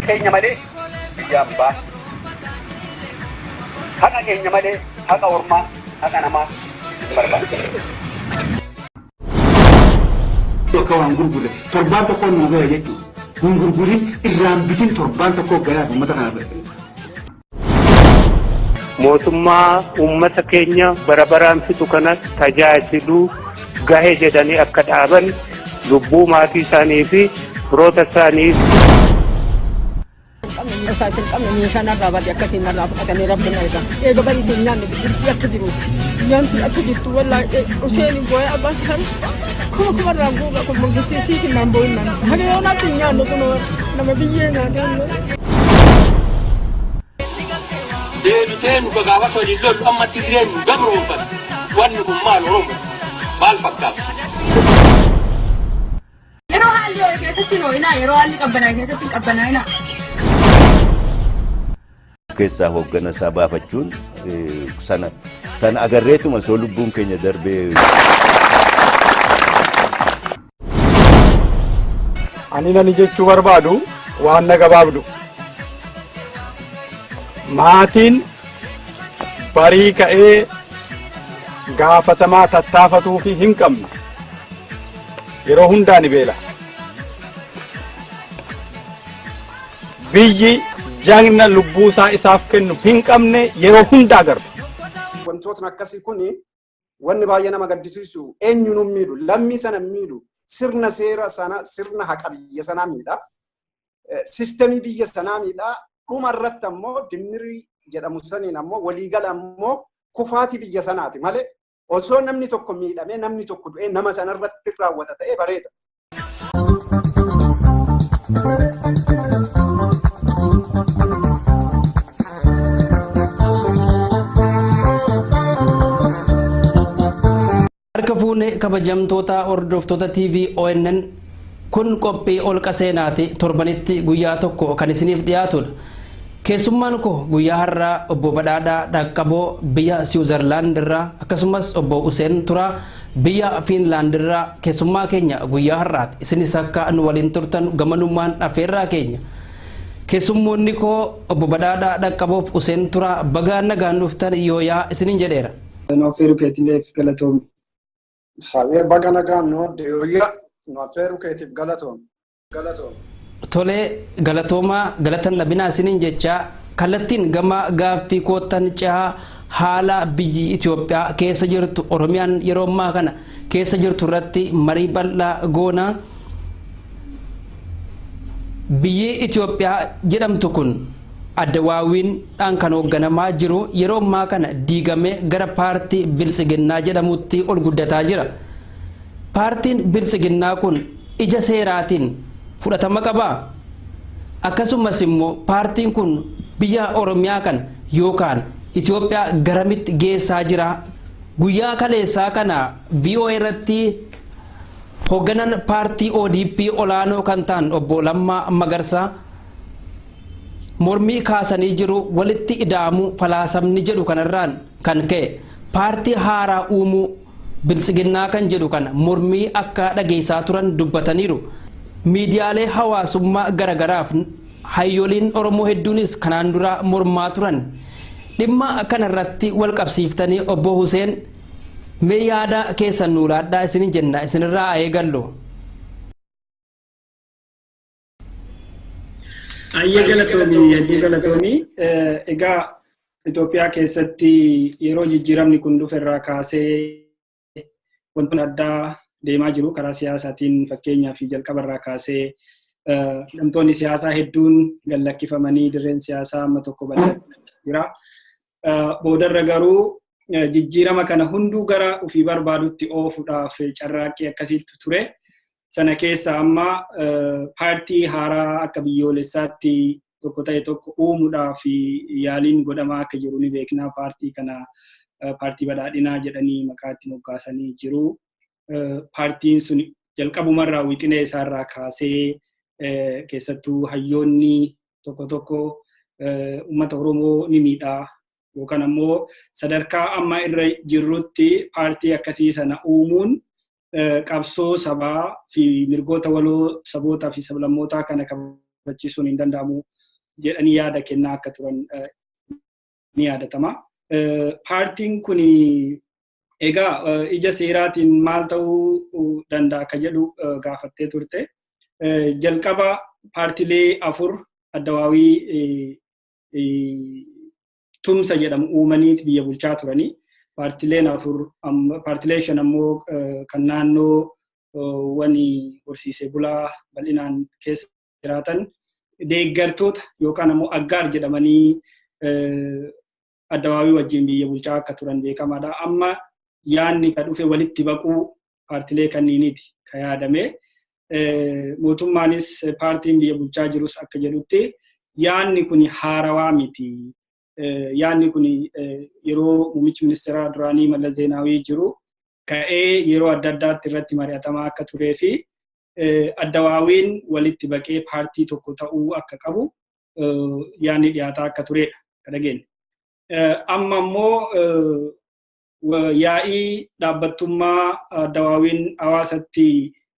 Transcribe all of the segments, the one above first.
Keenya malee biyya ambaa, haqa keenya malee haqa ormaa, haqa namaa hin barbaadu. Akka waan gurgurre torbaan tokko nu gaya jechuudha. Hin gurgurin, irraan bitin, torbaan tokko gayaa uummata kanaaf. Mootummaa uummata keenya bara baraan fixu kana tajaajilu gahe jedhanii akka dhaaban lubbuu maatii isaanii fi firoota isaanii. Isaa isin qabne meeshaa narraa bade, akkasiin narraa fudhatanii. Rabbi na eega. Eega bariitiin nyaanne biqilchi akka jiru, nyaanni akka jirtu, wallaahi Useen boo'ee abbaa kan kuma kumarraan guuga kun mangistii siitiin naan boo'in naan haga yoonaatti hin nyaannu, kun nama biyyee nyaatee. Deebitee nu gagaafatu waliin lollu, amma Tigreen nu gabroonfatu. Wanni kun maal? Oromo maal fakkaata? Yeroo haalli ho'e keessatti hin ho'inaa, yeroo haalli qabbanaa'e keessatti hin qabbanaa'inaa. Keessaa hooggana isaa baafachuun sana sana agarreetuma soo lubbuun keenya darbee. Ani nani jechuu barbaadu waan na gabaabdu. Maatiin barii ka'ee gaafatamaa tattaafatuu fi hin qabne yeroo hundaa ni beela. Biyyi jagna lubbuusaa isaaf kennu hin qabne yeroo hundaa garba. Wantootni akkasii kuni, wanni baay'ee nama gaddisiisu, eenyuun miidhu, lammii sana miidhu, sirna seera sana, sirna haqa biyya sanaa miidha. Sistemii biyya sanaa miidha. Dhuma irratti ammoo dimmirii jedhamu saniin ammoo waliigala ammoo kufaatii biyya sanaati malee, osoo namni tokko miidhamee, namni tokko du'ee, nama sanarratti raawwata ta'ee bareeda. Harka fuune, kabajamtoota hordoftoota TV ONN, kun qophii Holqa Seenaati, torbanitti guyyaa tokko kan isiniif dhiyaatudha. Keessummaan koo guyyaa har'aa obbo Badhaadhaa Dhaqqaboo biyya Siwuzarlaand irraa, akkasumas obbo Useen Turaa biyya Fiinlaand irraa keessummaa keenya guyyaa har'aati. Isinis akka nu waliin turtan gamanumaan affeerraa keenya. Keessummoonni koo obbo Badhaadhaa Dhaqqaboof Useen Turaa, bagaa nagaan dhuftan, yooyaa isiniin jedheera. Nu affeeruu keetiif galatoomi. Hayyee, baga nagaan nu adde, yooyyaa, nu affeeruu keetiif galatoomi. Galatoomi. Tolee, galatoomaa, galatan dhabinaa isiniin jechaa, kallattiin gama gaaffii koottan cehaa. Haala biyyi Itoophiyaa keessa jirtu, Oromiyaan yeroo ammaa kana keessa jirtu irratti marii bal'aa goonaa. Biyyi Itoophiyaa jedhamtu kun Addawaawiin dhaan kan hoogganamaa jiru yeroo ammaa kana diigamee gara paartii Biltsiginnaa jedhamutti ol guddataa jira. Paartiin Biltsiginnaa kun ija seeraatiin fudhatama qabaa? Akkasumas immoo paartiin kun biyya Oromiyaa kana yookaan Itoophiyaa garamitti geessaa jira? Guyyaa kaleessaa kana VOA irratti hoogganan paartii ODP olaanoo kan ta'an obbo Lammaa Magarsaa mormii kaasanii jiru. Walitti ida'amuu falaasamni jedhu kanarraan kan ka'e paartii haaraa uumuu, Biltsiginnaa kan jedhu kana mormii akka dhageessaa turan dubbataniiru. Miidiyaalee hawaasummaa garagaraaf hayyoliin Oromoo hedduunis kanaan dura mormaa turan. Dhimma kanarratti wal qabsiiftanii, obbo Huseen, mee yaada keessan nuu laadhaa isinin jenna, isinirraa eegallu. Ayyee, galatoomii, hedduu galatoomii. Egaa Itoophiyaa keessatti yeroo jijjiiramni kun dhufe irraa kaasee wantoonni addaa deemaa jiru karaa siyaasaatiin. Fakkeenyaa fi jalqaba irraa kaasee hidhamtoonni siyaasaa hedduun gad lakkifamanii, dirreen siyaasaa amma tokko bal'aa jira. Boodarra garuu jijjiirama kana hunduu gara ofii barbaadutti oofuudhaaf carraaqqii akkasiitu ture. Sana keessa amma paartii haaraa akka biyyoolessaatti tokko ta'e tokko uumuudhaaf yaaliin godhamaa akka jiru ni beekna. Paartii kana Paartii Badhaadhinaa jedhanii maqaa itti moggaasanii jiru. Paartiin sun jalqabumarraa wixinee isaarraa kaasee keessattuu hayyoonni tokko tokko uummata Oromoo ni miidhaa. Yookaan ammoo sadarkaa amma irra jirrutti paartii akkasii sana uumuun qabsoo sabaa fi mirgoota waloo sabootaa fi sablammootaa kana kabachiisuun hin danda'amu jedhanii yaada kennaa akka turan ni yaadatama. Paartiin kun egaa ija seeraatiin maal ta'uu danda'a akka jedhu gaafattee turte. Jalqaba paartilee 4 addawaawii tumsa jedhamu uumaniit biyya bulchaa turanii. Paartileen 4, paartilee 5 ammoo kan naannoo wani horsiisee bulaa bal'inaan keessa jiraatan deeggartoota yookaan ammoo aggaar jedhamanii addawaawii wajjin biyya bulchaa akka turan beekamaadha. Amma yaanni ka dhufe walitti baquu paartilee kanniiniiti ka yaadame. Mootummaanis paartiin biyya bulchaa jirus akka jedhutti yaanni kun haarawaa miti. Yaanni kun yeroo muummichi ministeeraa duraanii Mallas Zeenaawii jiru ka'ee yeroo adda addaatti irratti mari'atamaa akka turee fi addawaawiin walitti baqee paartii tokko ta'uu akka qabu yaanni dhiyaataa akka turedha kan dhageenye. Amma ammoo yaa'ii dhaabbattummaa addawaawiin hawaasatti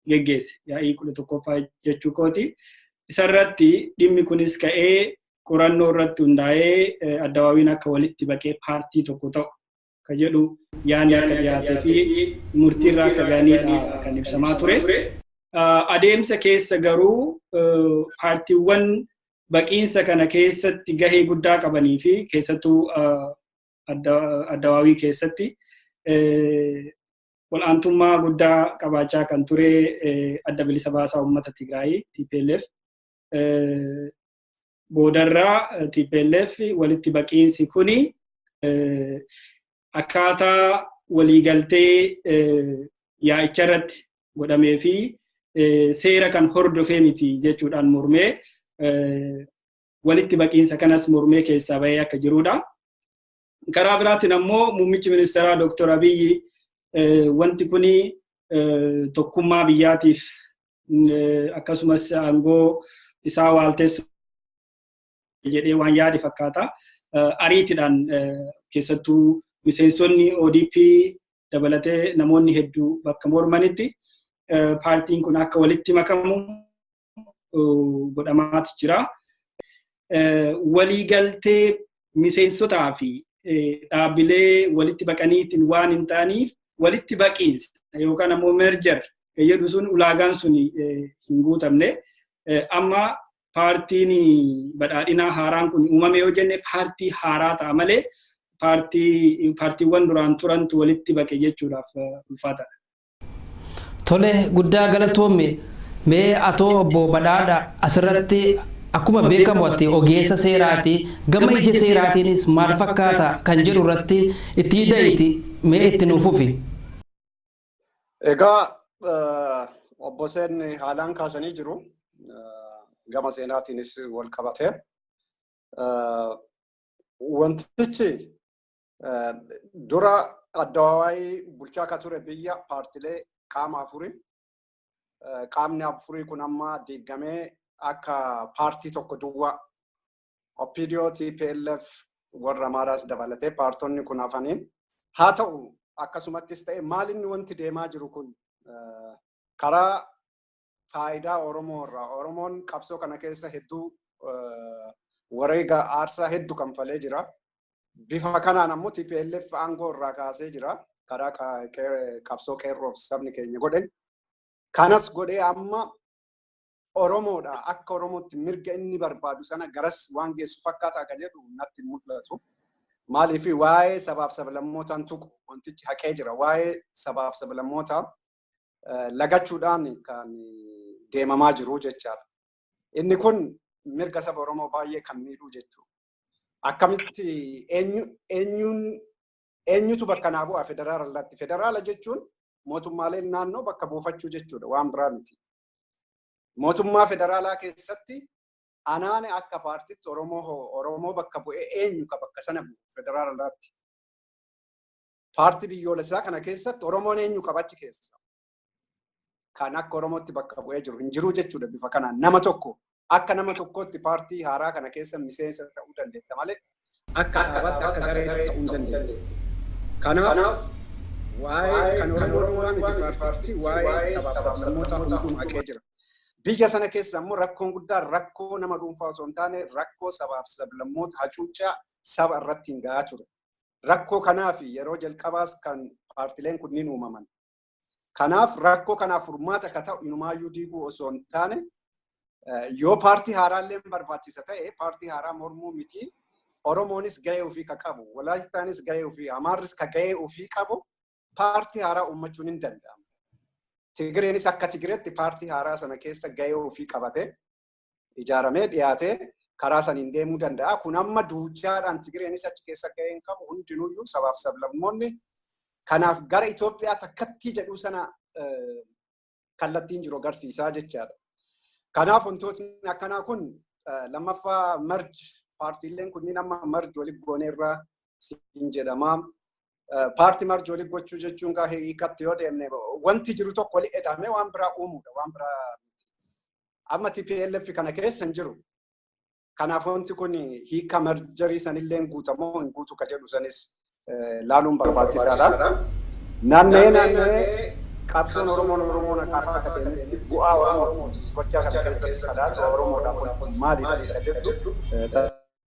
geggeesse, yaa'ii 11ffaa jechuu kooti. Isarratti dhimmi kunis ka'ee qorannoo irratti hundaa'ee addawaawiin akka walitti baqee paartii tokko ta'u ka jedhu yaanni akka dhiyaatee fi murtiirra akka ga'aniidha kan ibsamaa ture. Adeemsa keessa garuu paartiiwwan baqiinsa kana keessatti gahee guddaa qabanii fi keessattuu addawaawii keessatti wal'aantummaa guddaa qabaachaa kan ture Adda Bilisa Baasaa Uummata Tigraay TPLF boodarraa TPLF walitti baqiinsi kuni akkaataa waliigaltee yaa'icha irratti godhamee fi seera kan hordofee miti jechuudhaan mormee walitti baqiinsa kanas mormee keessaa bahee akka jirudha. Karaa biraatiin ammoo muummichi ministeeraa Dr. Abiyyi wanti kuni tokkummaa biyyaatiif akkasumas aangoo isaa waalteessu jedhee waan yaade fakkaata. Ariitiidhaan keessattuu miseensonni ODP dabalatee namoonni hedduu bakka mormanitti paartiin kun akka walitti makamu godhamaati jira. Waliigaltee miseensotaa fi dhaabbilee walitti baqaniitiin waan hin taaniif walitti baqiinsa yookaan ammoo merger kan jedhu sun ulaagaan sun hin guutamne. Amma paartiin badhaadhinaa haaraan kun uumame yoo jenne paartii haaraa ta'a malee paartiiwwan duraan turantu walitti baqe jechuudhaaf ulfaataadha. Tole, guddaa galatoomi. Mee atoo obbo Badhaadha, asirratti akkuma beekamu ati ogeessa seeraati, gama ija seeraatiinis maal fakkaata kan jedhu irratti itti hidhaiti mee itti nuuf fufi. Egaa obbo Seen haalaan kaasanii jiru. Gama seenaatiinis wal qabatee. Wantichi dura addawawaayii bulchaa ka ture biyya paartilee qaama afurii. Qaamni afurii kun amma diigamee akka paartii tokko duwwaa OPDO, TPLF, warra Amaaraas dabalatee paartonni kun hafanii. Haa ta'u, akkasumattis ta'e, maal inni wanti deemaa jiru kun karaa faayidaa Oromoo irraa, Oromoon qabsoo kana keessa hedduu wareega aarsaa hedduu kanfalee jira. Bifa kanaan ammoo TPLF aangoo irraa kaasee jira. Karaa qabsoo qeerroof sabni keenya godhe. Kanas godhee amma Oromoodha, akka Oromootti mirga inni barbaadu sana garas waan geessu fakkaata akka jedhu natti mul'atu. Maaliif waa'ee sabaaf sablammootaan tuqu wantichi haqee jira. Waa'ee sabaaf sablammootaa lagachuudhaan kan deemamaa jiru jechaadha. Inni kun mirga saba Oromoo baay'ee kan miidhuu jechuudha. Akkamitti eenyuun eenyutu bakka naa bu'a federaala irratti? Federaala jechuun mootummaaleen naannoo bakka buufachuu jechuudha, waan biraa miti. Mootummaa federaalaa keessatti anaane akka paartitti Oromoo bakka bu'ee eenyu ka bakka sana bu'u federaala irratti? Paartii biyyoolessaa kana keessatti Oromoon eenyu qabachi keessa? Kan akka Oromootti bakka bu'ee jiru hin jiru jechuudha bifa kanaan. Nama tokko akka nama tokkootti paartii haaraa kana keessa miseensa ta'uu dandeetta malee Akka dhaabaatti, akka gareetti ta'uu hin dandeettu. Kanaaf waa'ee kan Oromoo duwwaa miti, paartichi waa'ee sabaaf sablammootaa hunduu haqee jira. Biyya sana keessa immoo rakkoon guddaan rakkoo nama dhuunfaa osoo hin taane rakkoo sabaaf sablammoota, hacuuccaa saba irratti hin gahaa ture. Rakkoo kanaaf yeroo jalqabaas kan paartileen kunniin uumaman. Kanaaf rakkoo kanaaf furmaata ka ta'u inumaayyuu diiguu osoo hin taane, yoo paartii haaraallee barbaachisa ta'e, paartii haaraa mormuu miti. Oromoonis gahee ofii ka qabu, Walaayittaanis gahee ofii, Amaarris ka gahee ofii qabu paartii haaraa uummachuun hin danda'amu. Tigireenis akka Tigireetti paartii haaraa sana keessa gahee ofii qabate ijaaramee dhiyaatee karaa saniin deemuu danda'a. Kun amma duuchaadhaan Tigireenis achi keessa gahee hin qabu, hundinuyyuu sabaaf sablammoonni. Kanaaf gara Itoophiyaa takkattii jedhuu sana kallattiin jiru agarsiisaa jechaadha. Kanaaf wantootni akkanaa kun, lammaffaa merge, paartiileen kunniin amma merge walitti gooneerraa siin jedhama. Paartii merge walitti gochuu jechuun gaa hiikatti yoo deemne wanti jiru tokko walitti edamee waan biraa uumuudha, waan biraa. Amma TPLF kana keessa hin jiru. Kanaaf wanti kun hiika mergerii sanillee guutamoo hin guutu ka jedhu sanis laaluun barbaachisaadha. Naanna'ee naanna'ee qabsoon Oromoon Oromoon akkaataa akka deemetti bu'aa Oromooti gochaa kana keessatti kadhaan Oromoodhaaf wanti maalidha ka jedhu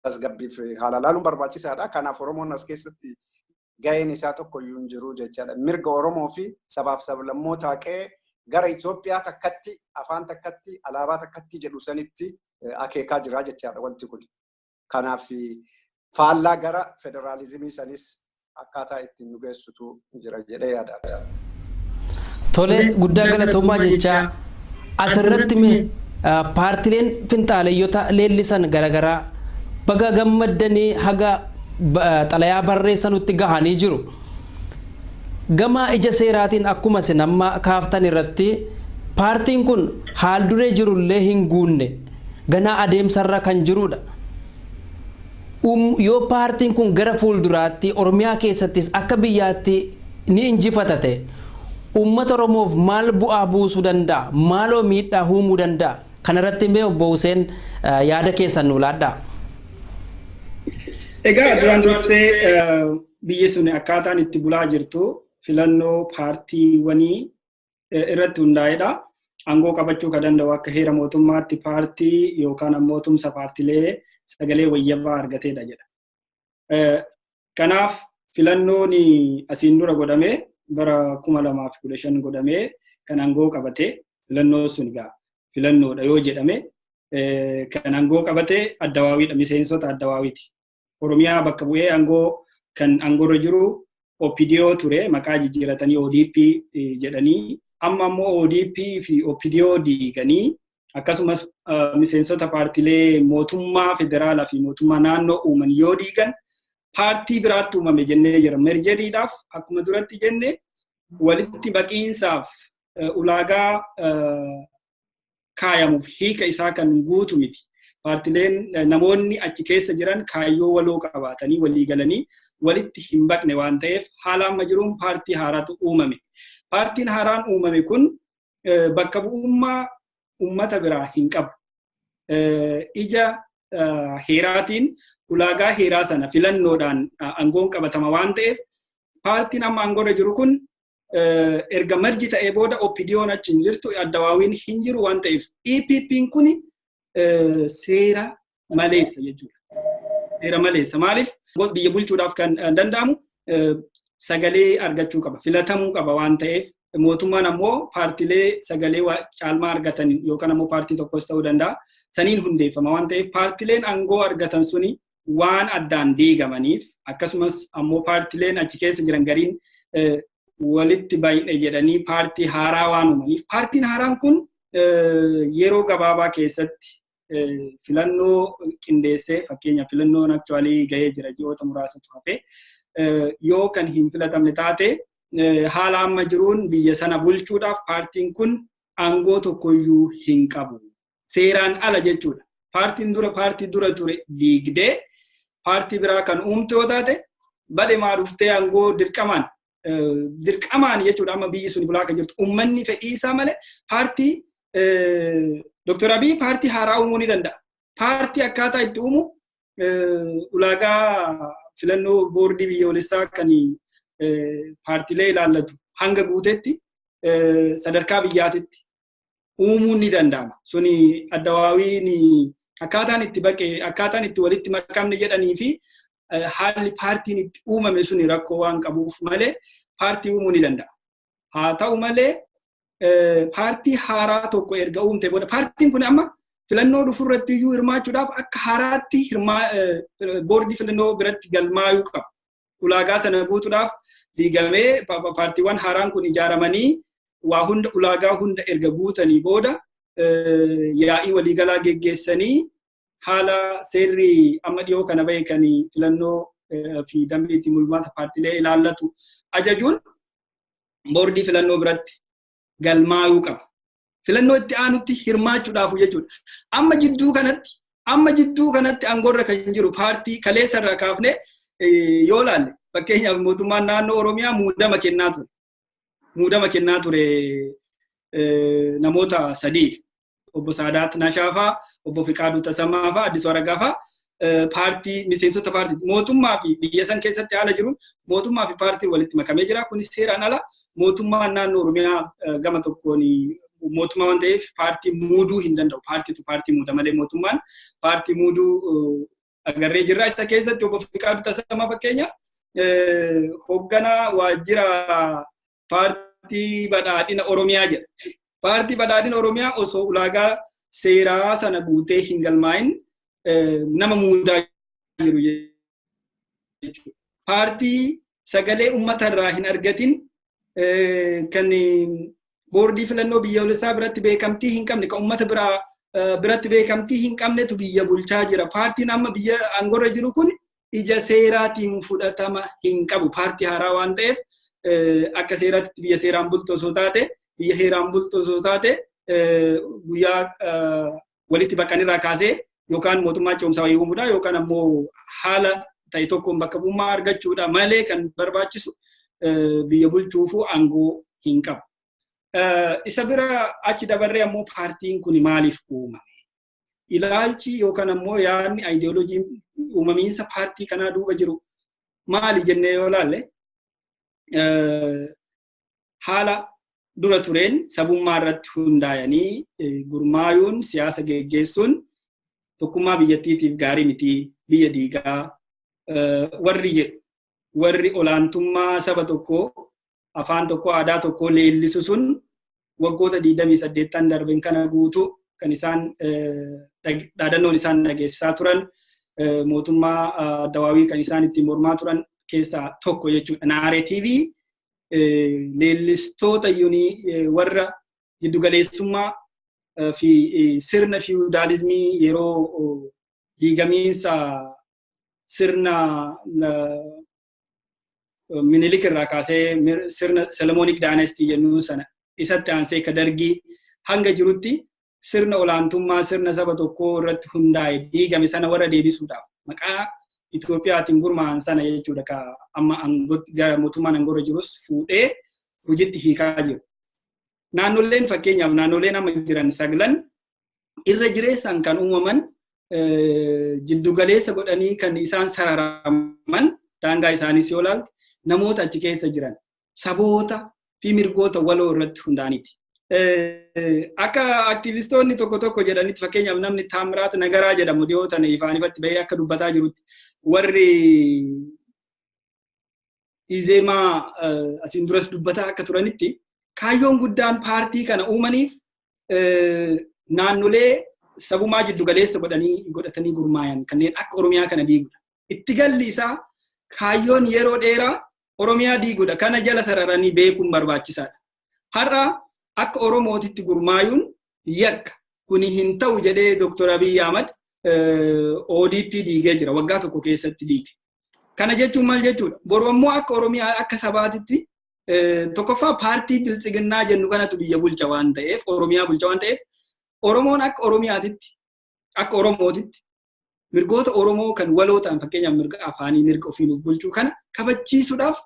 tasgabbiif haala laaluun barbaachisaadha. Kanaaf Oromoon as keessatti gaheen isaa tokko iyyuu hin jiru jechaadha. Mirga Oromoo fi sabaaf sablammoota haqee gara Itoophiyaa takkatti, afaan takkatti, alaabaa takkatti jedhu sanitti akeekaa jira jechaadha wanti kun. Kanaaf faallaa gara federaalizimii sanis akkaataa ittiin nu geessutu jira jedhee yaada. Tole, guddaa galatoomaa jechaa, asirratti mee paartileen finxaaleeyyota leellisan garaagaraa baga gammaddanii haga xalayaa barreessanutti gahanii jiru. Gama ija seeraatiin akkuma isin amma kaaftan irratti paartiin kun haal duree jirullee hin guunne, ganaa adeemsarra kan jirudha. Yoo paartiin kun gara fuulduraatti Oromiyaa keessattis akka biyyaatti ni injifata ta'e, uummata Oromoof maal bu'aa buusuu danda'a? Maaloo miidhaa uumuu danda'a? Kanarratti mee obbo Hussein yaada keessan nuu laadhaa. Egaa duraan dursee biyyi sun akkaataan itti bulaa jirtu filannoo paartiiwwanii irratti hundaa'edha. Aangoo qabachuu kan danda'u akka heera mootummaatti paartii yookaan ammoo tumsa paartilee sagalee wayyabaa argateedha jedha. Kanaaf filannoon asiin dura godhamee bara 2015 godhamee kan aangoo qabate, filannoo sun egaa filannoodha yoo jedhame, kan aangoo qabate addawaawiidha, miseensota addawaawiiti. Oromiyaa bakka bu'ee aangoo kan aangoorra jiru OPDO ture, maqaa jijjiiratanii ODP jedhanii, amma ammoo ODP fi OPDO diiganii akkasumas miseensota paartilee mootummaa federaalaa fi mootummaa naannoo uuman yoo diigan paartii biraatti uumame jennee jira. Mergeriidhaaf akkuma duratti jenne walitti baqiinsaaf ulaagaa kaayamuuf hiika isaa kan guutu miti. Paartileen namoonni achi keessa jiran kaayyoo waloo qabaatanii walii galanii walitti hin baqne waan ta'eef, haala amma jiruun paartii haaraatu uumame. Paartiin haaraan uumame kun bakka bu'ummaa uummata biraa hin qabu. Ija heeraatiin ulaagaa heeraa sana filannoodhaan aangoon qabatama waan ta'eef, paartiin amma aangoorra jiru kun erga merge ta'ee booda OPDO'n achi hin jirtu, addawaawiin hin jiru waan ta'eef, EPP'n kun seera maleessa jechuudha. Seera maleessa. Maaliif? Biyya bulchuudhaaf kan danda'amu sagalee argachuu qaba, filatamuu qaba waan ta'eef, mootummaan ammoo paartilee sagalee caalmaa argatan yookaan ammoo paartii tokkos ta'uu danda'a saniin hundeeffama waan ta'eef, paartileen aangoo argatan suni waan addaan diigamaniif, akkasumas ammoo paartileen achi keessa jiran gariin walitti baay'ee jedhanii paartii haaraa waan uumaniif, paartiin haaraan kun yeroo gabaabaa keessatti filannoo qindeessee, fakkeenya filannoon actually gahee jira, ji'oota muraasatu hafe, yoo kan hin filatamne taate, haala amma jiruun biyya sana bulchuudhaaf paartiin kun aangoo tokkoyyuu hin qabu. Seeraan ala jechuudha. Paartiin dura paartii dura ture diigdee paartii biraa kan uumte yoo taate, badhemaa dhuftee aangoo dirqamaan dirqamaan jechuudha. Amma biyyi sun bulaa kan jirtu uummanni fedhii isaa malee, paartii Dr. Abiy paartii haaraa uumuu ni danda'a. Paartii akkaataa itti uumu Ulaagaa filannoo boordii biyyoolessaa kan paartiilee ilaallatu hanga guutetti sadarkaa biyyaatitti uumuun ni danda'ama. Suni addawaawiin akkaataan itti baqe, akkaataan itti walitti makamne jedhanii fi haalli paartiin itti uumame suni rakkoo waan qabuuf malee paartii uumuu ni danda'a. Haa ta'u malee, paartii haaraa tokko erga uumte booda, paartiin kun amma filannoo dhufurratti iyyuu hirmaachuudhaaf akka haaraatti boordii filannoo biratti galmaayuu qaba. Ulaagaa sana guutuudhaaf diigamee paartiiwwan haaraan kun ijaaramanii waa hunda, ulaagaa hunda erga guutanii booda, yaa'ii waliigalaa geggeessanii, haala seerri amma dhiyoo kana bahe kan filannoo fi dambii ittiin bulmaata paartiilee ilaallatu ajajuun boordii filannoo biratti galmaayuu qaba. Filannoo itti aanutti hirmaachuudhaaf jechuudha. Amma jidduu kanatti aangoorra kan jiru paartii kaleessa irraa kaafne yoo laalle, fakkeenyaaf mootummaan naannoo Oromiyaa muudama kennaa ture. Muudama kennaa ture namoota sadiif. Obbo Saadaat Nashaafaa, Obbo Fiqaaduu Tasammaa faa, Addisuu Araggaa faa paartii miseensota paartii mootummaa fi biyya san keessatti haala jiruun mootummaa fi paartiin walitti makamee jira. Kunis seeraan ala. Mootummaan naannoo Oromiyaa gama tokkoon mootummaa waan ta'eef paartii muuduu hin danda'u. Paartiitu paartii muuda malee mootummaan paartii muuduu agarree jirra. Isa keessatti Obbo Fiqaaduu Tasammaa fakkeenya hoogganaa waajjira Paartii Badhaadhina Oromiyaa jedha. Paartii Badhaadhina Oromiyaa osoo ulaagaa seeraa sana guutee hin galmaa'in nama muudaa jiru jechuudha. Paartii sagalee uummata irraa hin argatin, kan boordii filannoo biyyoolessaa biratti beekamtii hin qabne, kan uummata biraa biratti beekamtii hin qabnetu biyya bulchaa jira. Paartiin amma biyya aangorra jiru kun ija seeraatiin fudhatama hin qabu. Paartii haaraa waan ta'eef, akka seeraatti biyya seeraan bultu osoo taate, biyya heeraan bultu osoo taate, guyyaa walitti baqanirraa kaasee yookaan mootummaa ce'umsaa wayii uumuudha yookaan ammoo haala ta'e tokkoon bakka bu'ummaa argachuudha malee kan barbaachisu biyya bulchuufuu aangoo hin qabu. Isa bira achi dabarree ammoo paartiin kun maaliif uumame? Ilaalchi yookaan ammoo yaadni ayidiyooloojiin uumamiinsa paartii kanaa duuba jiru maali jennee yoo ilaalle, haala dura tureen sabummaa irratti hundaa'anii gurmaayuun siyaasa geggeessuun tokkummaa biyyattiitiif gaarii miti, biyya diigaa warri jedhu, warri olaantummaa saba tokkoo, afaan tokkoo, aadaa tokkoo leellisu sun waggoota 28 darben kana guutuu kan isaan dhaadannoon isaan dhageessisaa turan, mootummaa dawaawii kan isaan ittiin mormaa turan keessaa tokko jechuudha. Narrative leellistoota warra jiddugaleessummaa fi sirna fiwudaalizimii yeroo diigamiinsa sirna Minilik irraa kaasee, sirna Solomonic Dynasty jennu sana isatti aansee ka Dargii hanga jirutti sirna olaantummaa sirna saba tokkoo irratti hundaa'e diigame sana warra deebisuudhaaf maqaa Itoophiyaatiin gurmaa'an sana jechuudha, ka amma gara mootummaan aangoorra jirus fuudhee hojiitti hiikaa jiru. Naannoleen, fakkeenyaaf naannoleen amma jiran saglan, irra jireessaan kan uumaman, jiddugaleessa godhanii kan isaan sararaman, daangaa isaaniis yoo ilaalte, namoota achi keessa jiran saboota fi mirgoota waloo irratti hundaa'aniiti. Akka aktivistoonni tokko tokko jedhanitti, fakkeenyaaf namni Taamiraat Nagaraa jedhamu dhiyoo tana ifaan ifatti bahee akka dubbataa jirutti, warri Izeemaa asiin duras dubbataa akka turanitti, kaayyoon guddaan paartii kana uumaniif naannolee sabumaa jiddugaleessa godhatanii gurmaayan kanneen akka Oromiyaa kana diigudha. Itti galli isaa, kaayyoon yeroo dheeraa Oromiyaa diigudha. Kana jala sararanii beekuun barbaachisaadha. Har'a akka Oromootitti gurmaayuun yakka, kuni hin ta'u jedhee Dr. Abiy Ahmad ODP diigee jira. Waggaa tokko keessatti diige. Kana jechuun maal jechuudha? Boru ammoo akka Oromiyaa akka sabaatitti, tokkoffaa paartii Biltsiginnaa jennu kanatu biyya bulcha waan ta'eef, Oromiyaa bulcha waan ta'eef, Oromoon akka Oromiyaatitti, akka Oromootitti mirgoota Oromoo kan waloo ta'an, fakkeenyaaf mirga afaanii, mirga ofiin of bulchuu kana kabachiisuudhaaf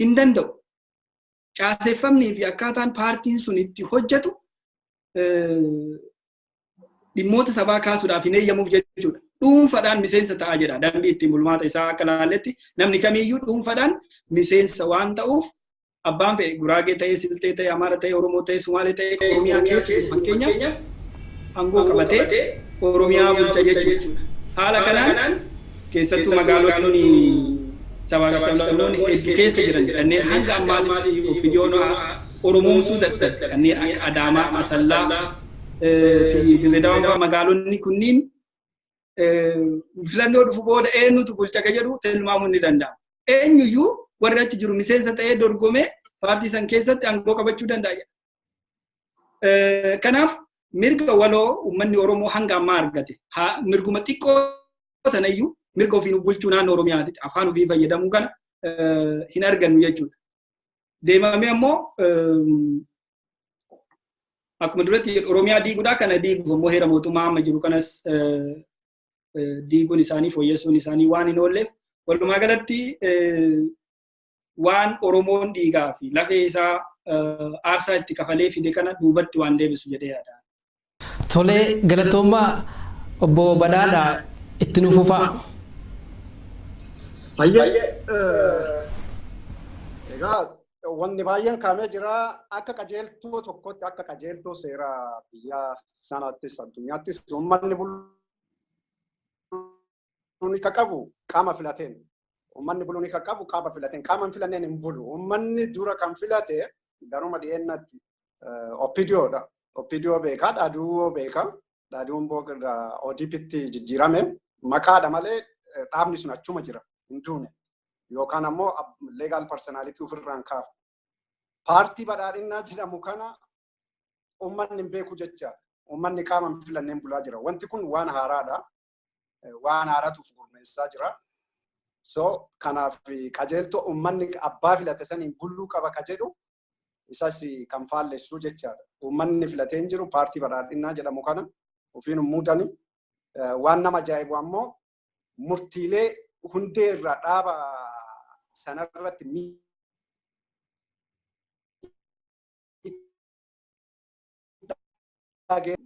hin danda'u. Caaseffamnii fi akkaataan paartiin sun itti hojjetu dhimmoota sabaa kaasuudhaaf hin eeyyamuuf jechuudha. Dhuunfaadhaan miseensa ta'aa jedha. Dambii ittiin bulmaata isaa akka laalletti namni kamiyyuu dhuunfaadhaan miseensa waan ta'uuf, abbaan fedhe Guraagee ta'ee, Silxee ta'ee, Amaara ta'ee, Oromoo ta'ee, Sumaalee ta'ee, Oromiyaa keessa fakkeenyaaf aangoo qabatee Oromiyaa bulcha jechuudha. Haala kanaan keessattuu magaalonni sabaa fi sablammoonni hedduu keessa jiran, kanneen hanga ammaatti OPDOn Oromoomsuu dadhabe, kanneen akka Adaamaa, Asallaa fi Dirreedawaa, magaalonni kunniin filannoo dhufu booda eenyutu bulcha ka jedhu tilmaamuun ni danda'ama. Eenyuyyuu warri achi jiru miseensa ta'ee dorgomee paartii san keessatti aangoo qabachuu danda'a. Kanaaf mirga waloo uummanni Oromoo hanga ammaa argate, mirguma xiqqoo tanayyuu, mirga ofiin bulchuu naannoo Oromiyaati, afaan ofii fayyadamuu kana hin argannu jechuudha. Deemamee ammoo akkuma duratti Oromiyaa diiguudha. Kana diiguuf ammoo heera mootummaa amma jiru kanas diiguun isaanii, fooyyessuun isaanii waan hin oolleef, walumaa galatti waan Oromoon dhiigaa fi lafee isaa aarsaa itti kafalee fide kana duubatti waan deebisu jedhee yaada. Tolee, galatoomaa obbo Badhaadhaa, itti nu fufaa. Baay'ee egaa wanni baay'een kaa'amee jira. Akka qajeeltoo tokkotti, akka qajeeltoo seera biyya sanaattis addunyaattis, uummanni buluun ka qabu qaama filateen. Uummanni buluun ka qabu qaama filateen. Qaama hin filanneen hin bulu. Uummanni dura kan filate garuma dhiyeennatti OPDOdha. OPDO beekaa, Dhaaduu beekaa. Dhaaduun booda ODPtti jijjiirame. Maqaadha malee dhaabni sun achuma jira. Hin duune. Yookaan ammoo legal personality ofirraan kaafu. Paartii Badhaadhinnaa jedhamu kana uummanni hin beeku jecha. Uummanni qaama hin filanneen bulaa jira. Wanti kun waan haaraadha. Waan haaraatuuf gurmeessaa jira. So kanaaf qajeeltoo uummanni abbaa filate saniin buluu qaba ka jedhu isas kan faallessu jechaadha. Uummanni filatee hin jiru Paartii Badhaadhinnaa jedhamu kana, ofiin muudani. Waan nama ajaa'ibu ammoo murtiilee hundee irraa dhaaba sanarratti miidhaa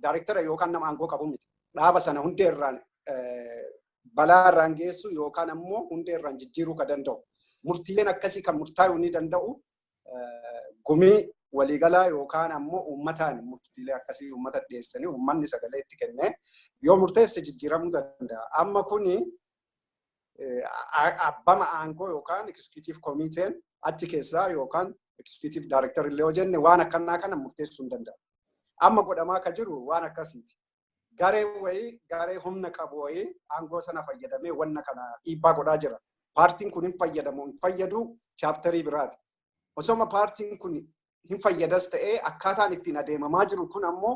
daayirektara yookaan nama aangoo qabu miti. Dhaaba sana hundee irraan balaa irraan geessu yookaan ammoo hundee irraan jijjiiruu ka danda'u. Murtiileen akkasii kan murtaa'uu ni danda'u gumii waliigalaa yookaan ammoo uummataan. Murtiilee akkasii uummata dhiyeessanii, uummanni sagalee itti kennee yoo murteesse jijjiiramuu danda'a. Amma kuni abbama aangoo yookaan executive komiteen achi keessaa yookaan executive director illee yoo jenne waan akkanaa kana murteessuu hin danda'u. Amma godhamaa ka jiru waan akkasiiti. Garee wayii, garee humna qabu wayii aangoo sana fayyadamee wanna kana dhiibbaa godhaa jira. Paartiin kun hin fayyadamu hin fayyadu chapterii biraati. Osoma paartiin kun hin fayyadas ta'ee, akkaataan ittiin adeemamaa jiru kun ammoo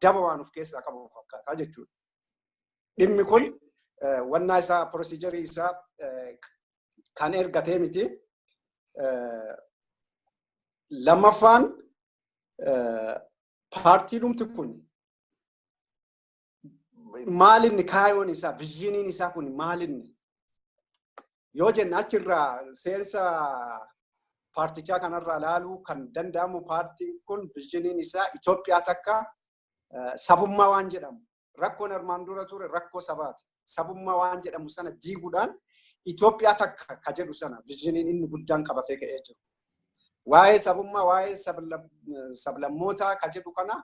daba waan of keessaa qabu fakkaataa jechuudha. Dhimmi kun wannaa isaa, procedurii isaa kan ergatee miti. Lammaffaan, paartiidhumti kun maalinni kaayoon isaa, visioniin isaa kun maalinni yoo jenne, achirraa seensa paartichaa kanarraa ilaaluu kan danda'amu, paartiin kun visioniin isaa Itoophiyaa takka, sabummaa waan jedhamu, rakkoon armaan dura ture rakkoo sabaati. Sabummaa waan jedhamu sana diiguudhaan Itoophiyaa takka ka jedhu sana visioniin inni guddaan qabatee ka'ee jiru. Waa'ee sabummaa, waa'ee sablammootaa ka jedhu kana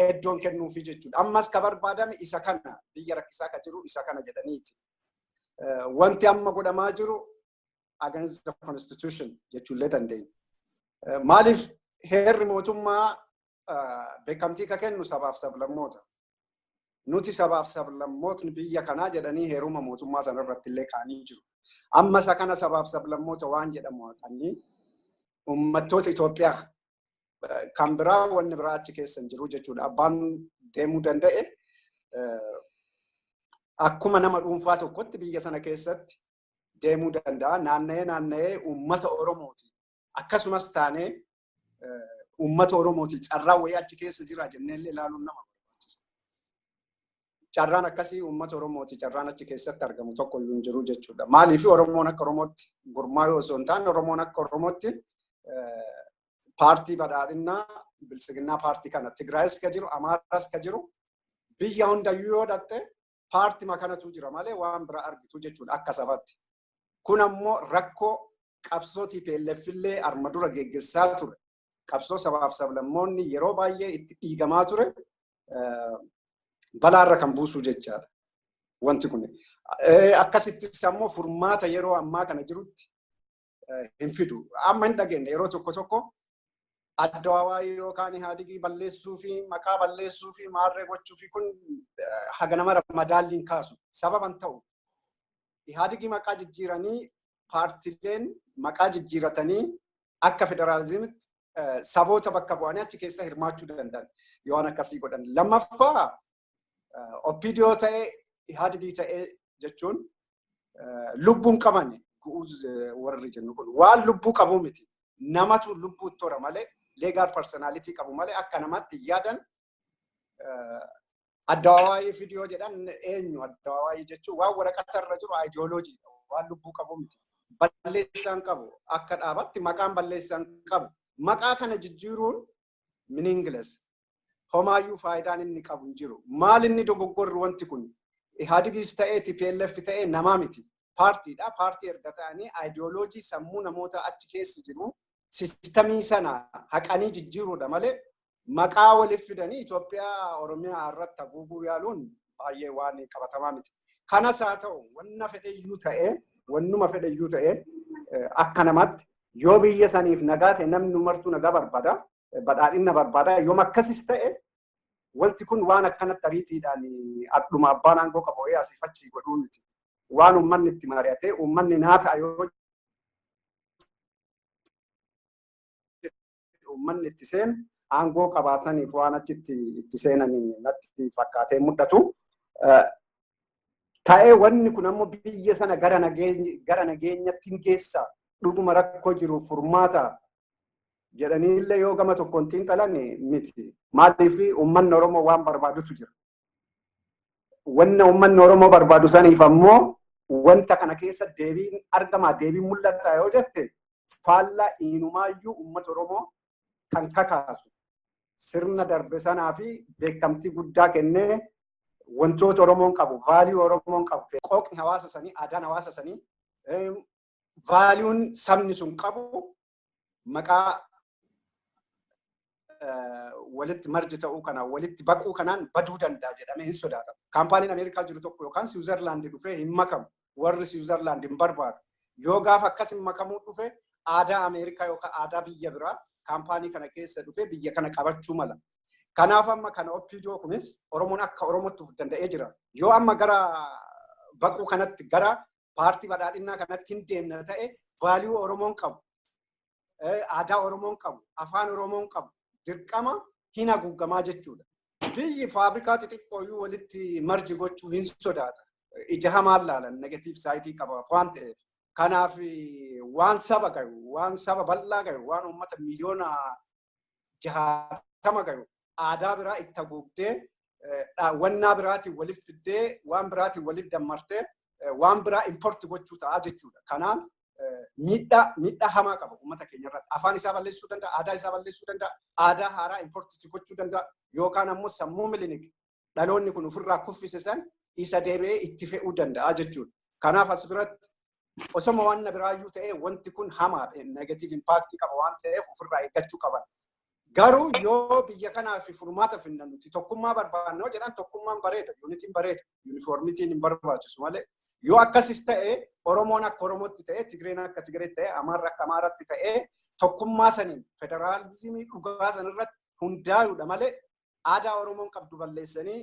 iddoon kennuufi jechuudha. Ammas ka barbaadame isa kana, biyya rakkisaa ka jiru isa kana jedhaniiti. Wanti amma godhamaa jiru against the constitution jechuullee dandeenya. Maaliif? Heerri mootummaa beekamtii ka kennu sabaaf sablammoota. Nuti sabaaf sablammootni biyya kanaa jedhanii heeruma mootummaa sanarratti illee kaanii jiru. Amma isa kana sabaaf sablammoota waan jedhamu haqanii uummattoota Itoophiyaa kan biraa, wanni biraa achi keessa hin jiru jechuudha. Abbaan deemuu danda'e akkuma nama dhuunfaa tokkotti biyya sana keessatti deemuu danda'a. Naanna'ee naanna'ee uummata Oromooti. Akkasumas taanee uummata Oromooti carraa wayii achi keessa jira jennee illee ilaaluun nama barbaachisa. Carraan akkasii uummata Oromooti carraan achi keessatti argamu tokko iyyuu hin jiru jechuudha. Maaliif? Oromoon akka Oromootti gurmaa'uu osoo hin taane, Oromoon akka Oromootti paartii Badhaadhinnaa, Biltsiginnaa paartii kana, Tigraayis ka jiru, Amaaras ka jiru, biyya hundayyuu yoo dhatte Paartima kanatu jira malee waan biraa argitu jechuudha akka sabaatti. Kun ammoo rakkoo qabsoo TPLF illee arma dura geggessaa ture. Qabsoo sabaaf sablammoonni yeroo baay'ee itti dhiigamaa ture balaarra kan buusuu jechaadha. Wanti kun. Akkasittis ammoo furmaata yeroo ammaa kana jirutti hin fidu. Amma hin dhageenye, yeroo tokko tokko Addawaawaayii yookaan Ihaadigii balleessuu fi maqaa balleessuu fi maarree gochuu fi kun haga nama madaalliin kaasu sababan ta'u. Ihaadigii maqaa jijjiiranii, paartileen maqaa jijjiiratanii akka federaalizimitti saboota bakka bu'anii achi keessa hirmaachuu danda'an yoo waan akkasii godhan. Lammaffaa, OPDO ta'ee Ihaadigii ta'ee jechuun lubbuun qaban gu'uuz warri jennu kun waan lubbuu qabuu miti. Namatu lubbuu tora malee, legal personality qabu malee akka namaatti yaadan. Addawaawaayii fidiyoo jedhan eenyu? Addawaawaayii jechuun waan waraqata irra jiru, ideology, waan lubbuu qabu miti. Balleessaan qabu akka dhaabatti maqaan balleessaan qabu. Maqaa kana jijjiiruun meaningless. Homaayyuu faayidaan inni qabu hin jiru. Maal inni dogoggorri wanti kun? Ihaadigis ta'ee TPLF ta'ee namaa miti. Paartiidha. Paartii erga ta'anii ideology sammuu namoota achi keessa jiru system sana haqanii jijjiiruudha malee maqaa waliif fidanii Itoophiyaa Oromiyaa irratti haguuguu yaaluun baay'ee waan qabatamaa miti. Kanas haa ta'u, wanna fedheyyuu ta'ee, wannuma fedheyyuu ta'ee, akka namaatti yoo biyya saniif nagaa ta'e, namni martuu nagaa barbaada, badhaadhina barbaada. Yoom akkasis ta'e, wanti kun waan akkanatti ariitiidhaan adduma abbaan aangoo qabu asiif achi godhuu miti. Waan uummanni itti mari'atee uummanni naa ta'a yoo uummanni itti seenu aangoo qabaataniif waan achitti itti seenan natti fakkaatee mul'atu. Ta'ee wanni kun ammoo biyya sana gara nageenyatti hin geessa, dhuguma rakkoo jiru furmaata jedhanii illee yoo gama tokkoon xiinxalan miti. Maaliif? Uummanni Oromoo waan barbaadutu jira. Wanna uummanni Oromoo barbaadu saniif ammoo wanta kana keessa deebiin argamaa, deebiin mul'ata yoo jette, faallaa inumaayyuu uummata Oromoo kan kakaasu, sirna darbe sanaa fi beekamtii guddaa kennee, wantoota Oromoon qabu, value Oromoon qabu, qooqni hawaasa sanii, aadaan hawaasa sanii, valuen sabni sun qabu maqaa walitti merge ta'uu kanaan, walitti baquu kanaan baduu danda'a jedhamee hin sodaatamu. Kaampaaniin Ameerikaa jiru tokko yookaan Siwiizerlaandi dhufee hin makamu. Warri Siwiizerlaandi hin barbaadu. Yoo gaafa akkas hin makamuu dhufe, aadaa Ameerikaa yookaan aadaa biyya biraa kaampaanii kana keessa dhufee biyya kana qabachuu mala. Kanaaf amma kana OPDO kunis Oromoon akka Oromootti of danda'ee jira. Yoo amma gara baquu kanatti, gara paartii badhaadhinnaa kanatti hin deemna ta'e, value Oromoon qabu, aadaa Oromoon qabu, afaan Oromoon qabu dirqama hin haguugamaa jechuudha. Biyyi faabrikaa xixiqqooyyuu walitti merge gochuu hin sodaata. Ija hamaan laalan, negative side qaba waan ta'eef. Kanaaf waan saba gayu, waan saba bal'aa gayu, waan uummata miliyoona 60 gayu aadaa biraa itti haguugdee, wannaa biraatiin walitti fiddee, waan biraatiin walitti dammartee, waan biraa import gochuu ta'a jechuudha. Kanaaf miidhaa hamaa qaba uummata keenya irratti. Afaan isaa balleessuu danda'a, aadaa isaa balleessuu danda'a, aadaa haaraa import gochuu danda'a yookaan ammoo sammuu Milinik dhaloonni kun ofirraa kuffise san isa deebi'ee itti fe'uu danda'a jechuudha. Kanaaf as biratti osoma waan biraayyuu ta'ee wanti kun hamaadha. Negative impact qaba waan ta'eef ofirraa eeggachuu qaban. Garuu yoo biyya kanaaf furmaata finna, nuti tokkummaa barbaanna jedhan, tokkummaan bareeda, unityn bareeda, uniformityn hin barbaachisu malee. Yoo akkasis ta'e, Oromoon akka Oromootti ta'e, Tigreen akka Tigreetti ta'e, Amaarri akka Amaaraatti ta'e, tokkummaa saniin federaalizimii dhugaa sanirratti hundaa'uudha malee aadaa Oromoon qabdu balleessanii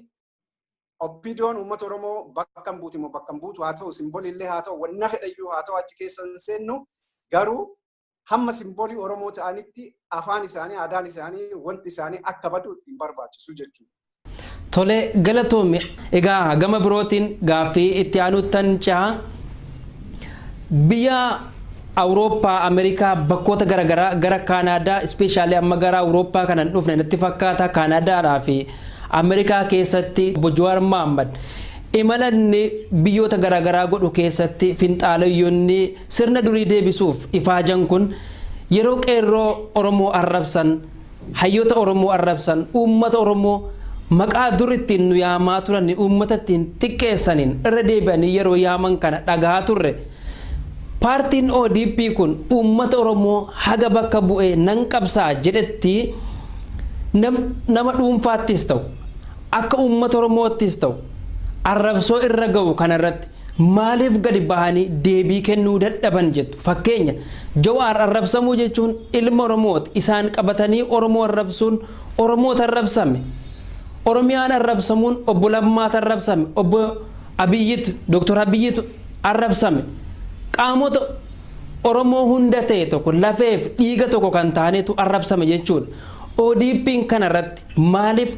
OPDOn uummata Oromoo bakka hin buutu immoo bakka hin buutu haa ta'u, symbolillee haa ta'u, wanna fedhayyuu haa ta'u, achi keessa hin seennu. Garuu hamma symbol Oromoo ta'anitti afaan isaanii, aadaan isaanii, wanti isaanii akka badu hin barbaachisu jechuudha. Tole, galatoomi. Egaa gama birootiin gaaffii itti aanuttan ce'a. Biyya Awurooppaa, Ameerikaa, bakkoota garaagaraa gara Kaanaadaa, especially amma gara Awurooppaa kanan dhufne natti fakkaata, Kaanaadaadhaa fi Ameerikaa keessatti obbo Jawaar Mohammad imala inni biyyoota garaagaraa godhu keessatti finxaalayyoonni sirna durii deebisuuf ifaajan kun yeroo qeerroo Oromoo arrabsan, hayyoota Oromoo arrabsan, uummata Oromoo Maqaa dur ittiin nu yaamaa turan, uummata ittiin xiqqeessaniin irra deebi'anii yeroo yaaman kana dhagahaa turre. Paartiin ODP kun uummata Oromoo haga bakka bu'ee nan qabsaa jedhetti, nama dhuunfaattis ta'u, akka uummata Oromoottis ta'u, arrabsoo irra ga'u kanarratti maaliif gadi bahanii deebii kennuu dadhaban jettu? Fakkeenya, Jawaar arrabsamuu jechuun ilma Oromooti. Isaan qabatanii Oromoo arrabsuun Oromoota arrabsame. Oromiyaan arrabsamuun obbo Lammaatu arrabsame, obbo Abiyyitu, Doktor Abiyyitu arrabsame. Qaamota Oromoo hunda ta'e tokko, lafeef dhiiga tokko kan ta'anitu arrabsame jechuudha. ODP'n kanarratti maaliif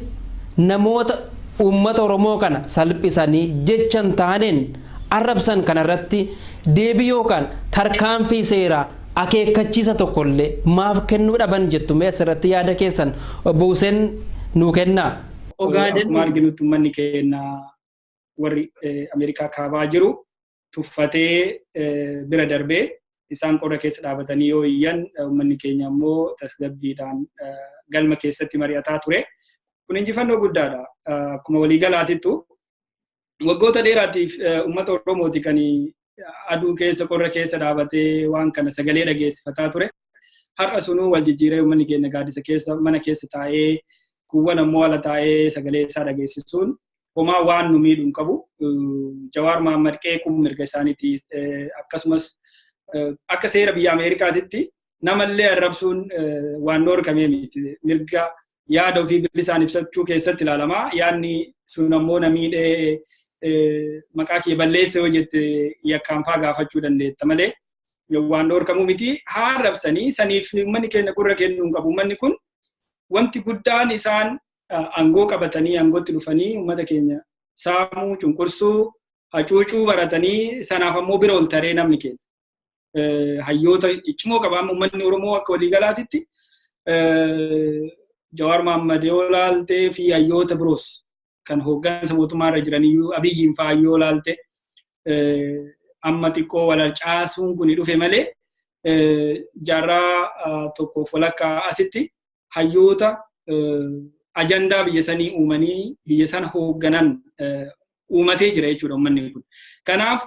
namoota uummata Oromoo kana salphisanii jechan taaneen arrabsan kanarratti deebii yookaan tarkaanfii seeraa akeekkachiisa tokkollee maaf kennuu dhaban jettu? Mee asirratti yaada keessan, obbo Hussein, nuu kennaa. Akkuma arginutti, uummanni keenya warri Ameerikaa kaabaa jiru tuffatee bira darbee, isaan qorra keessa dhaabatanii yoo iyyan, uummanni keenya immoo tasgabbiidhaan galma keessatti mari'ataa ture. Kun injifannoo guddaadha. Akkuma waliigalaatittu waggoota dheeraatiif uummata Oromooti kan aduu keessa, qorra keessa dhaabatee waan kana sagalee dhageessifataa ture. Har'a sunuu wal jijjiiree, uummanni keenya gaaddisa keessa mana keessa taa'ee, kuuwwan ammoo ala taa'ee sagalee isaa dhageessisuun homaa waan nu miidhu hin qabu. Jawaar Mahaammad qeequun mirga isaaniiti. Akkasumas akka seera biyya Ameerikaatitti namallee arrabsuun waan dhoorkamee miti. Mirga yaada ofii bilisaan ibsachuu keessatti ilaalama. Yaadni sun ammoo na miidhee, maqaa kee balleessa yoo jette, yakkaanfaa gaafachuu dandeetta malee waan dhoorkamuu miti. Haa arrabsanii, saniif uummanni keenya gurra kennuu hin qabu. Uummanni kun wanti guddaan isaan aangoo qabatanii aangootti dhufanii uummata keenya saamuu, cunqursuu, hacuucuu baratanii, sanaaf ammoo bira ol taree namni keenya. Hayyoota ciccimoo qaba amma uummanni Oromoo akka waliigalaatitti. Jawaar Mahaammad yoo laaltee fi hayyoota biroos kan hooggansa mootummaa irra jiraniyyuu, Abiyyiin fa'aa yoo laalte, amma xiqqoo wal caasuun kun dhufe malee, jaarraa tokkoof walakkaa asitti hayyoota ajandaa biyya sanii uumanii biyya sana hoogganan uumatee jira jechuudha uummanni kun. Kanaaf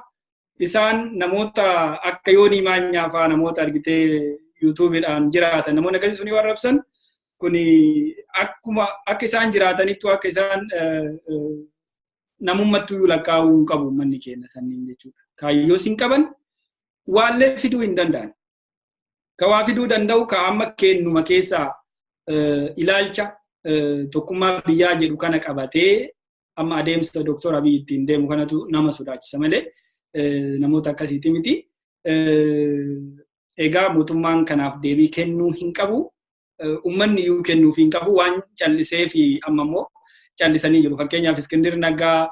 isaan namoota akka Yoonii Maanyaa fa'aa, namoota argitee YouTubeiidhaan jiraatan, namoonni akkasii sunii warrabsan kuni akkuma akka isaan jiraatanittu akka isaan namummattuu lakkaa'uu hin qabu uummanni keenya sanniin jechuudha. Kaayyoos hin qaban, waallee fiduu hin danda'an. Ka waa fiduu danda'u ka amma kennuma keessaa ilaalcha tokkummaa biyyaa jedhu kana qabatee amma adeemsa Dooktor Abiy ittiin deemu kanatu nama sodaachisa malee namoota akkasiiti miti. Egaa mootummaan kanaaf deebii kennuu hin qabu. Uummanni iyyuu kennuuf hin qabu, waan callisee fi amma immoo callisanii jiru. Fakkeenyaaf, Iskindir Naggaa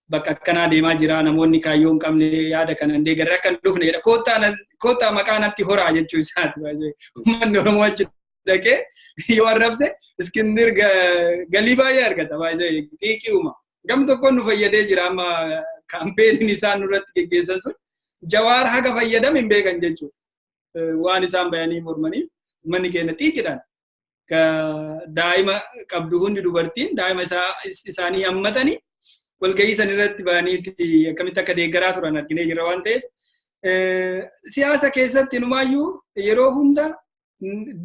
bakka akkanaa deemaa jira, namoonni kaayyoo hin qabne yaada kana hin deeggarre akka hin dhufnedha. Koottaa maqaa natti horaa jechuu isaati. Uummanni Oromoo achi dhaqee yoo arrabse Iskindir galii baay'ee argata. Baay'ee xiiqii uuma. Gam tokkoon nu fayyadee jira, amma campaigniin isaan nurratti geggeessan sun Jawaar haga fayyadame hin beekan jechuudha. Waan isaan bayanii mormanii uummanni keenya xiiqidhaan daa'ima qabdu hundi, dubartiin daa'ima isaanii hammatanii walgahii san irratti bahaniitti akkamitti akka deeggaraa turan arginee jirra waan ta'eef, siyaasa keessatti inumaayyuu yeroo hunda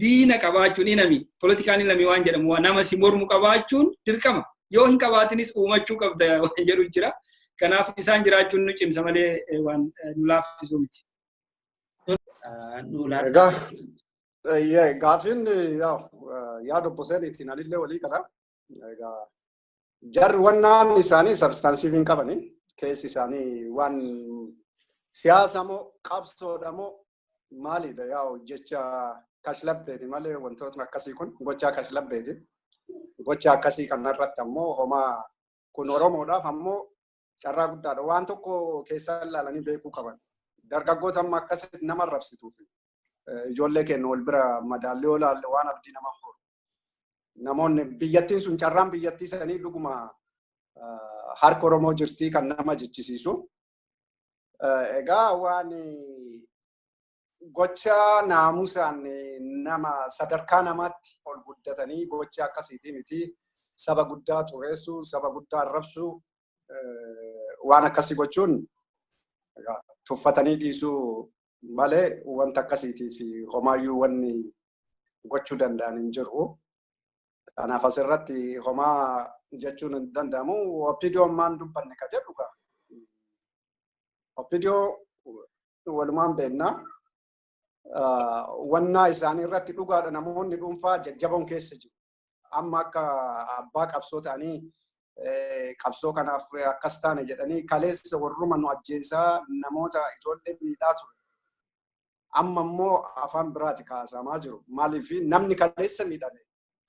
diina qabaachuun, enemy, political enemy waan jedhamu, nama si mormu qabaachuun dirqama. Yoo hin qabaatinis uumachuu qabda waan jedhu jira. Kanaaf isaan jiraachuun nu cimsa malee waan nu laaffisu miti. Egaa gaaffiin yaada obbo Seeniitiin anillee walii qaba. Egaa jarri wannaan isaanii substantive hin qabani. Keessi isaanii waan siyaasa moo qabsoodha moo maalidha, yaa'u jecha kashlabbeeti malee wantootni akkasii kun gochaa kashlabbeeti. Gocha akkasii kanarratti ammoo homaa kun Oromoodhaaf ammoo carraa guddaadha. Waan tokko keessaa ilaalanii beekuu qaban. Dargaggoota amma akkasitti nama arrabsituuf ijoollee keenya wal bira madaallee yoo ilaalle, waan abdii nama horu. Namoonni biyyattiin sun, carraan biyyattii sanii dhuguma harka Oromoo jirtii kan nama jechisiisu. Egaa waan gocha naamusaan nama sadarkaa namaatti ol guddatanii gocha akkasiitii miti. Saba guddaa xureessuu, saba guddaa arrabsuu, waan akkasii gochuun tuffatanii dhiisuu malee wanta akkasiitiif homaayyuu wanni gochuu danda'an hin jiru. Kanaaf asirratti homaa jechuun hin danda'amu. OPDOn maan dubbanne ka jedhu gaa. OPDO walumaan beekna. Wannaa isaanii irratti dhugaadha, namoonni dhuunfaa jajjaboon keessa jiru. Amma akka abbaa qabsoo ta'anii, qabsoo kanaaf akkas taane jedhanii, kaleessa warruma nu ajjeesaa, namoota ijoollee miidhaa ture. Amma immoo afaan biraati kaasamaa jiru. Maaliif namni kaleessa miidhame,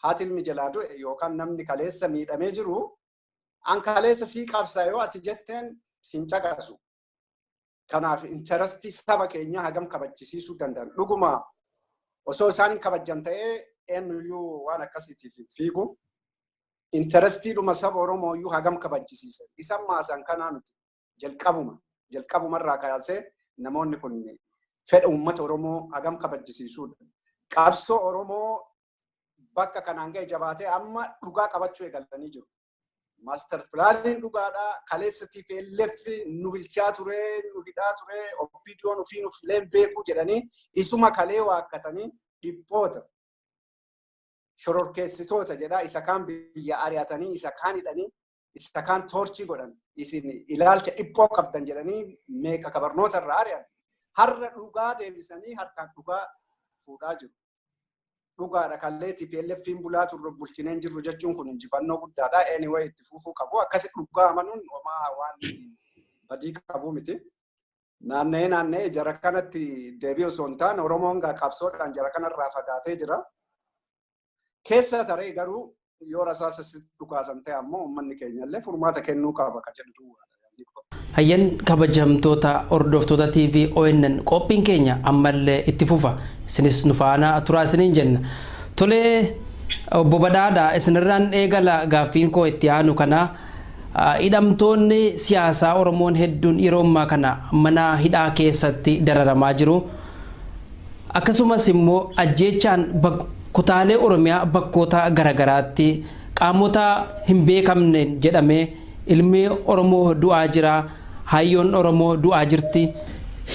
haati ilmi jalaa du'e yookaan namni kaleessa miidhamee jiru, an kaleessa sii qabsaa yoo ati jetteen siin caqasu. Kanaaf interestii saba keenyaa hagam kabachisiisuu danda'an. Dhuguma osoo isaan hin kabajjan ta'ee eenyuyyuu waan akkasiitiif fiigu. Interestiidhuma saba Oromoo iyyuu hagam kabachisiisan. Isan maasan kanaa miti. Jalqabuma. Jalqabumarraa kaasee namoonni kun fedha uummata Oromoo hagam kabachisiisuudha. Qabsoo Oromoo bakka kanaan ga'e jabaatee amma dhugaa qabachuu eegalanii jiru. Master planiin dhugaadhaa. Kaleessa TPLF nu bulchaa ture, nu hidhaa ture, OPDOn ofii nuuf fileen beekuu jedhanii isuma kalee waakkatanii dhiphoota, shororkeessitoota jedhaa isa kaan biyya ari'atanii, isa kaan hidhanii, isa kaan torture godhan, isin ilaalcha dhiphoo qabdan jedhanii meeqa kabarnoota irraa ari'an. Har'a dhugaa deebisanii harkaan dhugaa fuudhaa jiru. Dhugaadha, kallee TPLFin bulaa turre bulchineen jirru jechuun kun injifannoo guddaadha. Anyway, itti fufuu qabu. Akkasi dhugaa amanuun homaa waan badii qabu miti. Naanna'ee naanna'ee jara kanatti deebii osoo hin taane, Oromoon gaa qabsoodhaan jara kanarraa fagaatee jira. Keessa taree garuu yoo rasaasa dhukaasan ta'e ammoo uummanni keenya illee furmaata kennuu qaba ka jedhu duwwaadha. Hayyan, kabajamtoota hordoftoota TV ONN, qophiin keenya ammallee itti fufa. Isinis nu faana turaa isiniin jenna. Tolee, obbo Badhaadha, isinirraan eegala gaaffiin koo itti aanu kana. Hidhamtoonni siyaasaa Oromoon hedduun yeroo ammaa kana mana hidhaa keessatti dararamaa jiru. Akkasumas immoo ajjeechaan kutaalee Oromiyaa bakkoota garaagaraatti qaamota hin beekamneen jedhamee ilmi Oromoo du'aa jira. Hayyoon Oromoo du'aa jirti.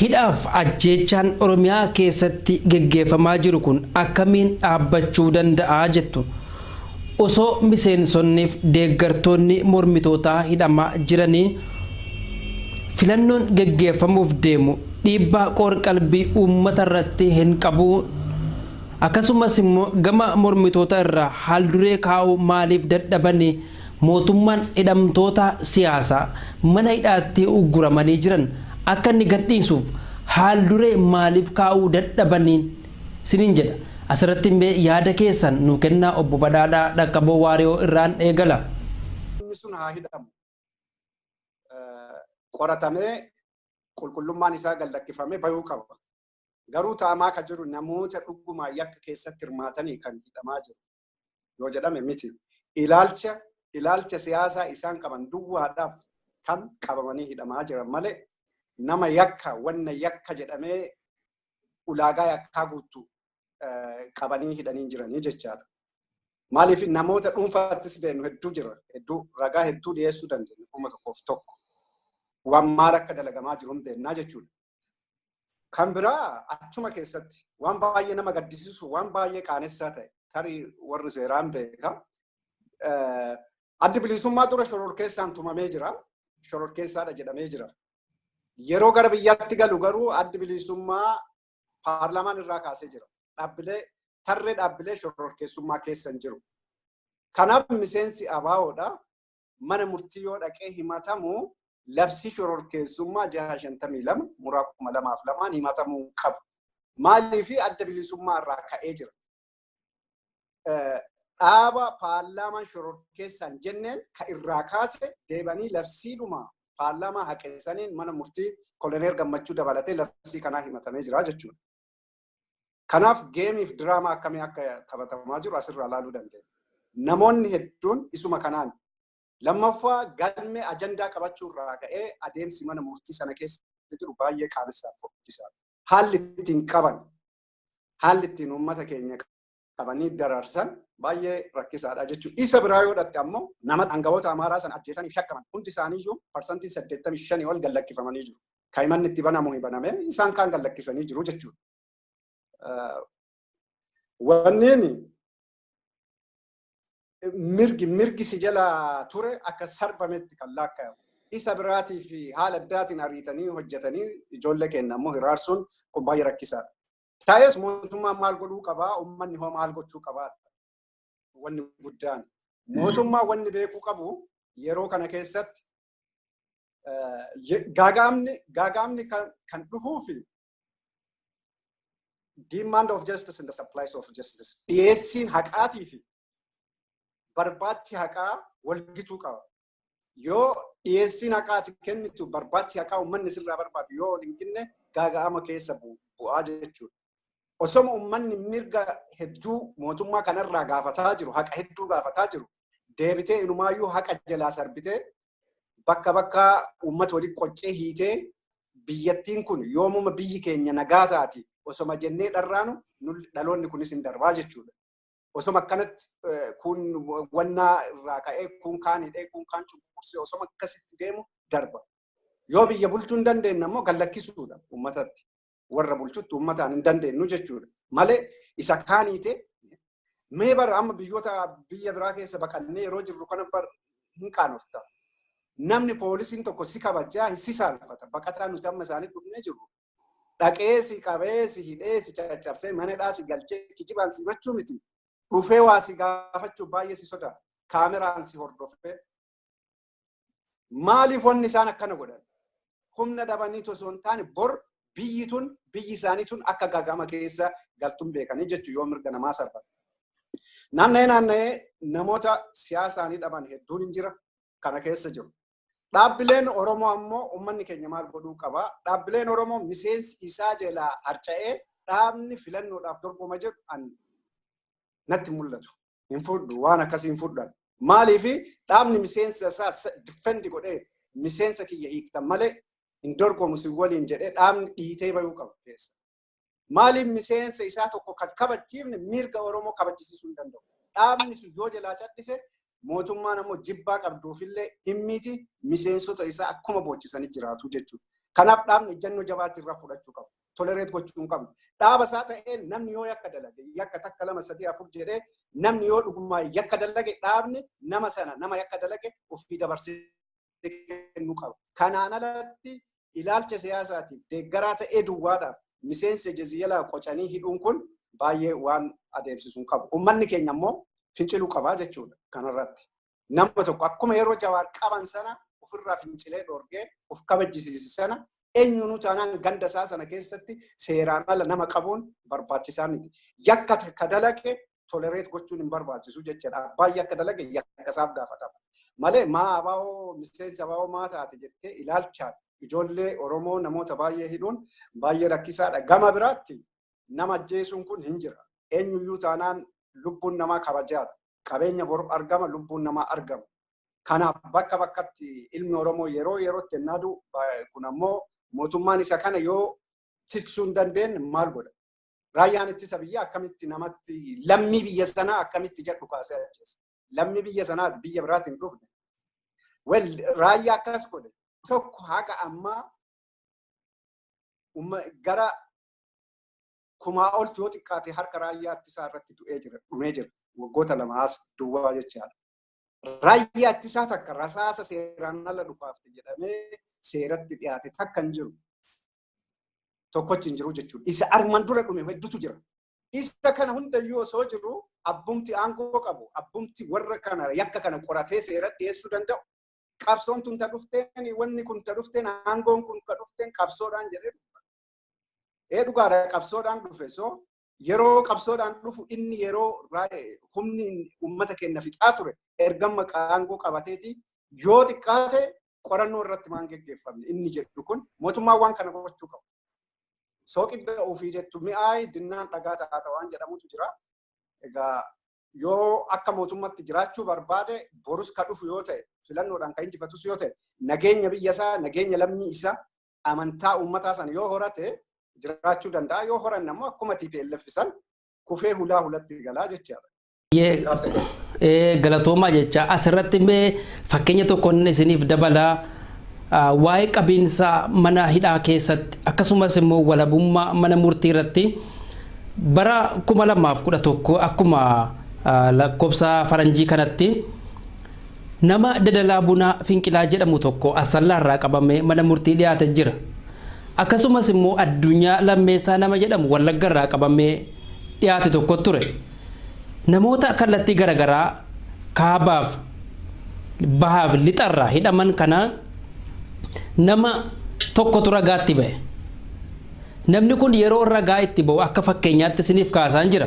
Hidhaaf ajjeechaan Oromiyaa keessatti geggeeffamaa jiru kun akkamiin dhaabbachuu danda'a jettu? Osoo miseensonniif deeggartoonni mormitootaa hidhamaa jiranii, filannoon geggeeffamuuf deemu dhiibbaa qoor-qalbii uummata irratti hin qabu? Akkasumas immoo gama mormitoota irraa haalduree kaa'uu maaliif dadhabanii? Mootummaan hidhamtoota siyaasaa mana hidhaatti ugguramanii jiran akka inni gadhiisuuf haalduree maaliif kaa'uu dadhabaniin siniin jedha. Asirratti immoo yaada keessan nu kennaa. Obbo Badhaadhaa Dhaqqaboo Waariyoo irraan eegala. Inni sun haa hidhamu. Qoratamee qulqullummaan isaa gallakkifamee bayuu qaba. Garuu taamaa ka jiru namoota dhugumaan yakka keessatti hirmaatanii kan hidhamaa jiru yoo jedhame miti. Ilaalcha siyaasaa isaan qaban duwwaadhaaf kan qabamanii hidhamaa jiran malee nama yakka wanna yakka jedhamee ulaagaa yakkaa guutuu qabanii hidhanii jiranii jechaadha. Maaliif namoota dhuunfaattis beeknu hedduu jira. Hedduu ragaa hedduu dhiyeessuu dandeenya 1001. Waan maal akka dalagamaa jiru hin beeknaa jechuudha. Kan biraa achuma keessatti waan baay'ee nama gaddisiisu, waan baay'ee qaanessaa ta'e, tarii warri seeraan beeka. Addi Bilisummaa dura shororkeessaan tumamee jira. Shororkeessaadha jedhamee jira. Yeroo gara biyyaatti galu garuu Addi Bilisummaa paarlaamaan irraa kaasee jira. Dhaabbilee tarree dhaabbilee shororkeessummaa keessa hin jiru. Kanaaf miseensi ABOdha. Mana murtii yoo dhaqee himatamu labsii shororkeessummaa 652 muraa 2002n himatamuu qabu. Maaliif Adda Bilisummaa irraa ka'ee jira? Dhaaba paarlaamaan shororkeessaan jenneen ka irraa kaase deebanii labsiidhuma paarlaamaa haqeessaniin mana murtii Koloneel Gammachuu dabalatee labsii kanaa himatamee jira jechuudha. Kanaaf gameiif diraamaa akkamii akka taphatamaa jiru asirraa ilaaluu dandeenya. Namoonni hedduun isuma kanaan. Lammaffaa, galmee ajandaa qabachuu irraa ka'ee adeemsi mana murtii sana keessa jiru baay'ee qaanessaa fi fokkisaadha. Haalli ittiin qaban, haalli ittiin uummata keenya qabanii dararsan baay'ee rakkisaadha jechuudha. Isa biraa yoo dhatte ammoo, nama aangawoota Amaaraa sana ajjeesaniif shakkaman hundi isaaniiyyuu 85% ol gallakkifamanii jiru. Kaa'imanni itti banamu hin baname, isaan kaan gallakkisanii jiru jechuudha. Wanneen mirgi si jala ture akka sarbametti kan laakkaa'amu. Isa biraatii fi haala addaatiin ariitanii hojjetanii ijoollee keenya ammoo hiraarsuun kun baay'ee rakkisaadha. Ta'es, mootummaan maal godhuu qabaa? Uummanni hoo maal gochuu qabaa? Wanni guddaan. Mootummaan wanni beekuu qabu, yeroo kana keessatti gaagaamni kan dhufuu fi demand of justice and the supplies of justice, dhiyeessiin haqaatii fi barbaachi haqaa walgituu qaba. Yoo dhiyeessiin haqaati kennitu barbaachi haqaa uummanni sirraa barbaadu yoo hin kenne, gaaga'ama keessa bu'aa jechuudha. Osoma uummanni mirga hedduu mootummaa kanarraa gaafataa jiru, haqa hedduu gaafataa jiru, deebitee inumaayyuu haqa jalaa sarbitee, bakka bakka uummata waliin qoccee hiitee, biyyattiin kun yoomuma biyyi keenya nagaa taati osoma jennee dharraanu, dhaloonni kunis hin darbaa jechuudha. Osoma akkanatti kun wannaa irraa ka'ee, kun kaan hidhee, kun kaan cunqursee, osoma akkasitti deemu darba. Yoo biyya bulchuu hin dandeenye ammoo gallakkisuudha uummatatti. Warra bulchutti uummataan hin dandeenyu jechuudha. Malee isa kaaniite mee bara amma biyyoota biyya biraa keessa baqannee yeroo jirru kana bar hin qaanofta. Namni poolisiin tokko si kabajaa si saalfata. Baqataa nuti amma isaanii dhufnee jirru. Dhaqee si qabee, si hidhee, si caccabsee, mana si galchee, kijibaan si himachuu miti. Dhufee waa si gaafachuu baay'ee si sodaata. Kaameraan si hordofee. Maaliif wanni isaan akkana godhan? Humna dhabanii osoo hin taane, bor biyyi tun, biyyi isaanii tun akka gaagama keessa galtuun beekanii jechuu yoo mirga namaa sarban. Naanna'ee naanna'ee namoota siyaasaanii dhaban hedduun hin jira, kana keessa jiru. Dhaabbileen Oromoo ammoo uummanni keenya maal godhuu qaba? Dhaabbileen Oromoo miseensi isaa jalaa harca'ee dhaabni filannoodhaaf dorgoma jedhu an natti mul'atu. Hin fudhu, waan akkasii hin fudhan. Maaliif? Dhaabni miseensa isaa defend godhee, miseensa kiyya hiiktan malee hin dorgomu si waliin jedhee dhaabni dhiitee bayuu qaba keessa. Maaliif? Miseensa isaa tokko kan kabachiifne mirga Oromoo kabachisiisuu hin danda'u. Dhaabni sun yoo jalaa cadhise, mootummaan ammoo jibbaa qabduufillee himmiiti miseensota isaa akkuma boochisanii jiraatu jechuudha. Kanaaf dhaabni ejjennoo jabaa irraa fudhachuu qabu. Tolerate gochuu hin qabnu. Dhaaba isaa ta'ee namni yoo yakka dalage, yakka takka, lama, sadii, afur jedhee, namni yoo dhugumaa yakka dalage, dhaabni nama sana, nama yakka dalage, ofii dabarsee kennuu qaba. Kanaan alatti ilaalcha siyaasaatiif deeggaraa ta'ee duwwaadhaaf miseensa jaziyalaa qocanii hidhuun kun baay'ee waan adeemsisuu qabu. Uummanni keenya immoo finciluu qabaa jechuudha kanarratti. Nama tokko akkuma yeroo Jawaar qaban sana ofirraa fincilee dhoorgee of kabajjisiise sana, eenyuunuu taanaan ganda isaa sana keessatti seeraan ala nama qabuun barbaachisaa miti. Yakka ka dalage tolerate gochuun hin barbaachisu jechuudha. Abbaan yakka dalage yakka isaaf gaafatama. Malee maa abaa'oo miseensa abaa'oo maa taate jettee ilaalchaan ijoollee Oromoo namoota baay'ee hidhuun baay'ee rakkisaadha. Gama biraatti nama ajjeesuun kun hin jira. Eenyuyyuu taanaan lubbuun namaa kabajaadha. Qabeenya boru argama, lubbuun namaa argama. Kanaaf bakka bakkatti ilmi Oromoo yeroo yerootti ennaa du'u, kun ammoo mootummaan isa kana yoo tiksuu hin dandeenye maal godha? Raayyaan ittisa biyyaa akkamitti namatti, lammii biyya sanaa akkamitti jedhu kaasee ajjeesa? Lammii biyya sanaati, biyya biraatiin dhufne. Well, raayyaa akkas godhe tokko haqa ammaa gara 1000 oltu yoo xiqqaate harka raayyaa ittisaa irratti du'ee jira, dhumee jira. Waggoota 2 as duwwaa jechaadha. Raayyaa ittisaa takka rasaasa seeraan ala dhukaafte jedhamee seeratti dhiyaate takka hin jiru. Tokkochi hin jiru jechuudha. Isa armaan dura dhume hedduutu jira. Isa kana hundayyuu osoo jiru, abbumti aangoo qabu, abbumti warra kana yakka kana qoratee seera dhiyeessuu danda'u, qabsoon tun ta dhufteen, wanni kun ta dhufteen, aangoon kun ta dhufteen qabsoodhaan jedhee dubbata. Ee, dhugaadha, qabsoodhaan dhufe. So yeroo qabsoodhaan dhufu, inni yeroo humni uummata keenya fixaa ture, ergama aangoo qabateeti yoo xiqqaate qorannoo irratti maan geggeeffamne inni jedhu kun, mootummaan waan kana gochuu qabu. Sooqidda ofii jettu mi'aayi dinnaan dhagaa taata waan jedhamutu jira. Egaa yoo akka mootummaatti jiraachuu barbaade, borus ka dhufu yoo ta'e, filannoodhaan kan injifatus yoo ta'e, nageenya biyya isaa, nageenya lammii isaa, amantaa uummataa sana yoo horate jiraachuu danda'a. Yoo horanne ammoo akkuma TPLF san Kufee hulaa hulatti galaa jechaadha. Galatoomaa jecha asirratti mee fakkeenya tokkoon isiniif dabalaa, waa'ee qabiinsa mana hidhaa keessatti akkasumas immoo walabummaa mana murtii irratti bara 2011 akkuma lakkoofsa faranjii kanatti nama Dadalaa Bunaa Finqilaa jedhamu tokko Asallaa irraa qabamee mana murtii dhiyaate jira. Akkasumas immoo Addunyaa Lammeessaa nama jedhamu Wallagga irraa qabamee dhiyaate tokko ture. Namoota kallattii garaagaraa kaabaaf bahaaf lixarraa hidhaman kana nama tokkotu ragaatti ba'e. Namni kun yeroo ragaa itti ba'u akka fakkeenyaatti isiniif kaasaan jira.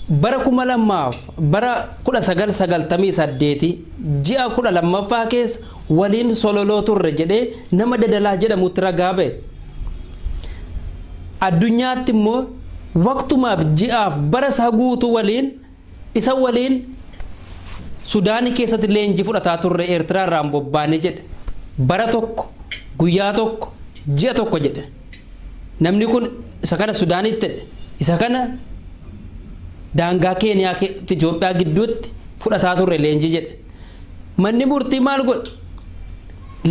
Bara 2000, bara 1998 ji'a 12ffaa keessa waliin sololoo turre jedhee nama Dadalaa jedhamutti ragaa ba'e. Addunyaatti immoo waqtumaaf ji'aaf bara isaa guutuu waliin isa waliin Sudaanii keessatti leenjii fudhataa turre, Eertiraa irraan bobbaane jedhe. Bara tokko, guyyaa tokko, ji'a tokko jedhe. Namni kun isa kana Sudaanitti jedhe. Isa kana daangaa Keeniyaa fi Itoophiyaa gidduutti fudhataa turre leenjii jedhe. Manni murtii maal godhe?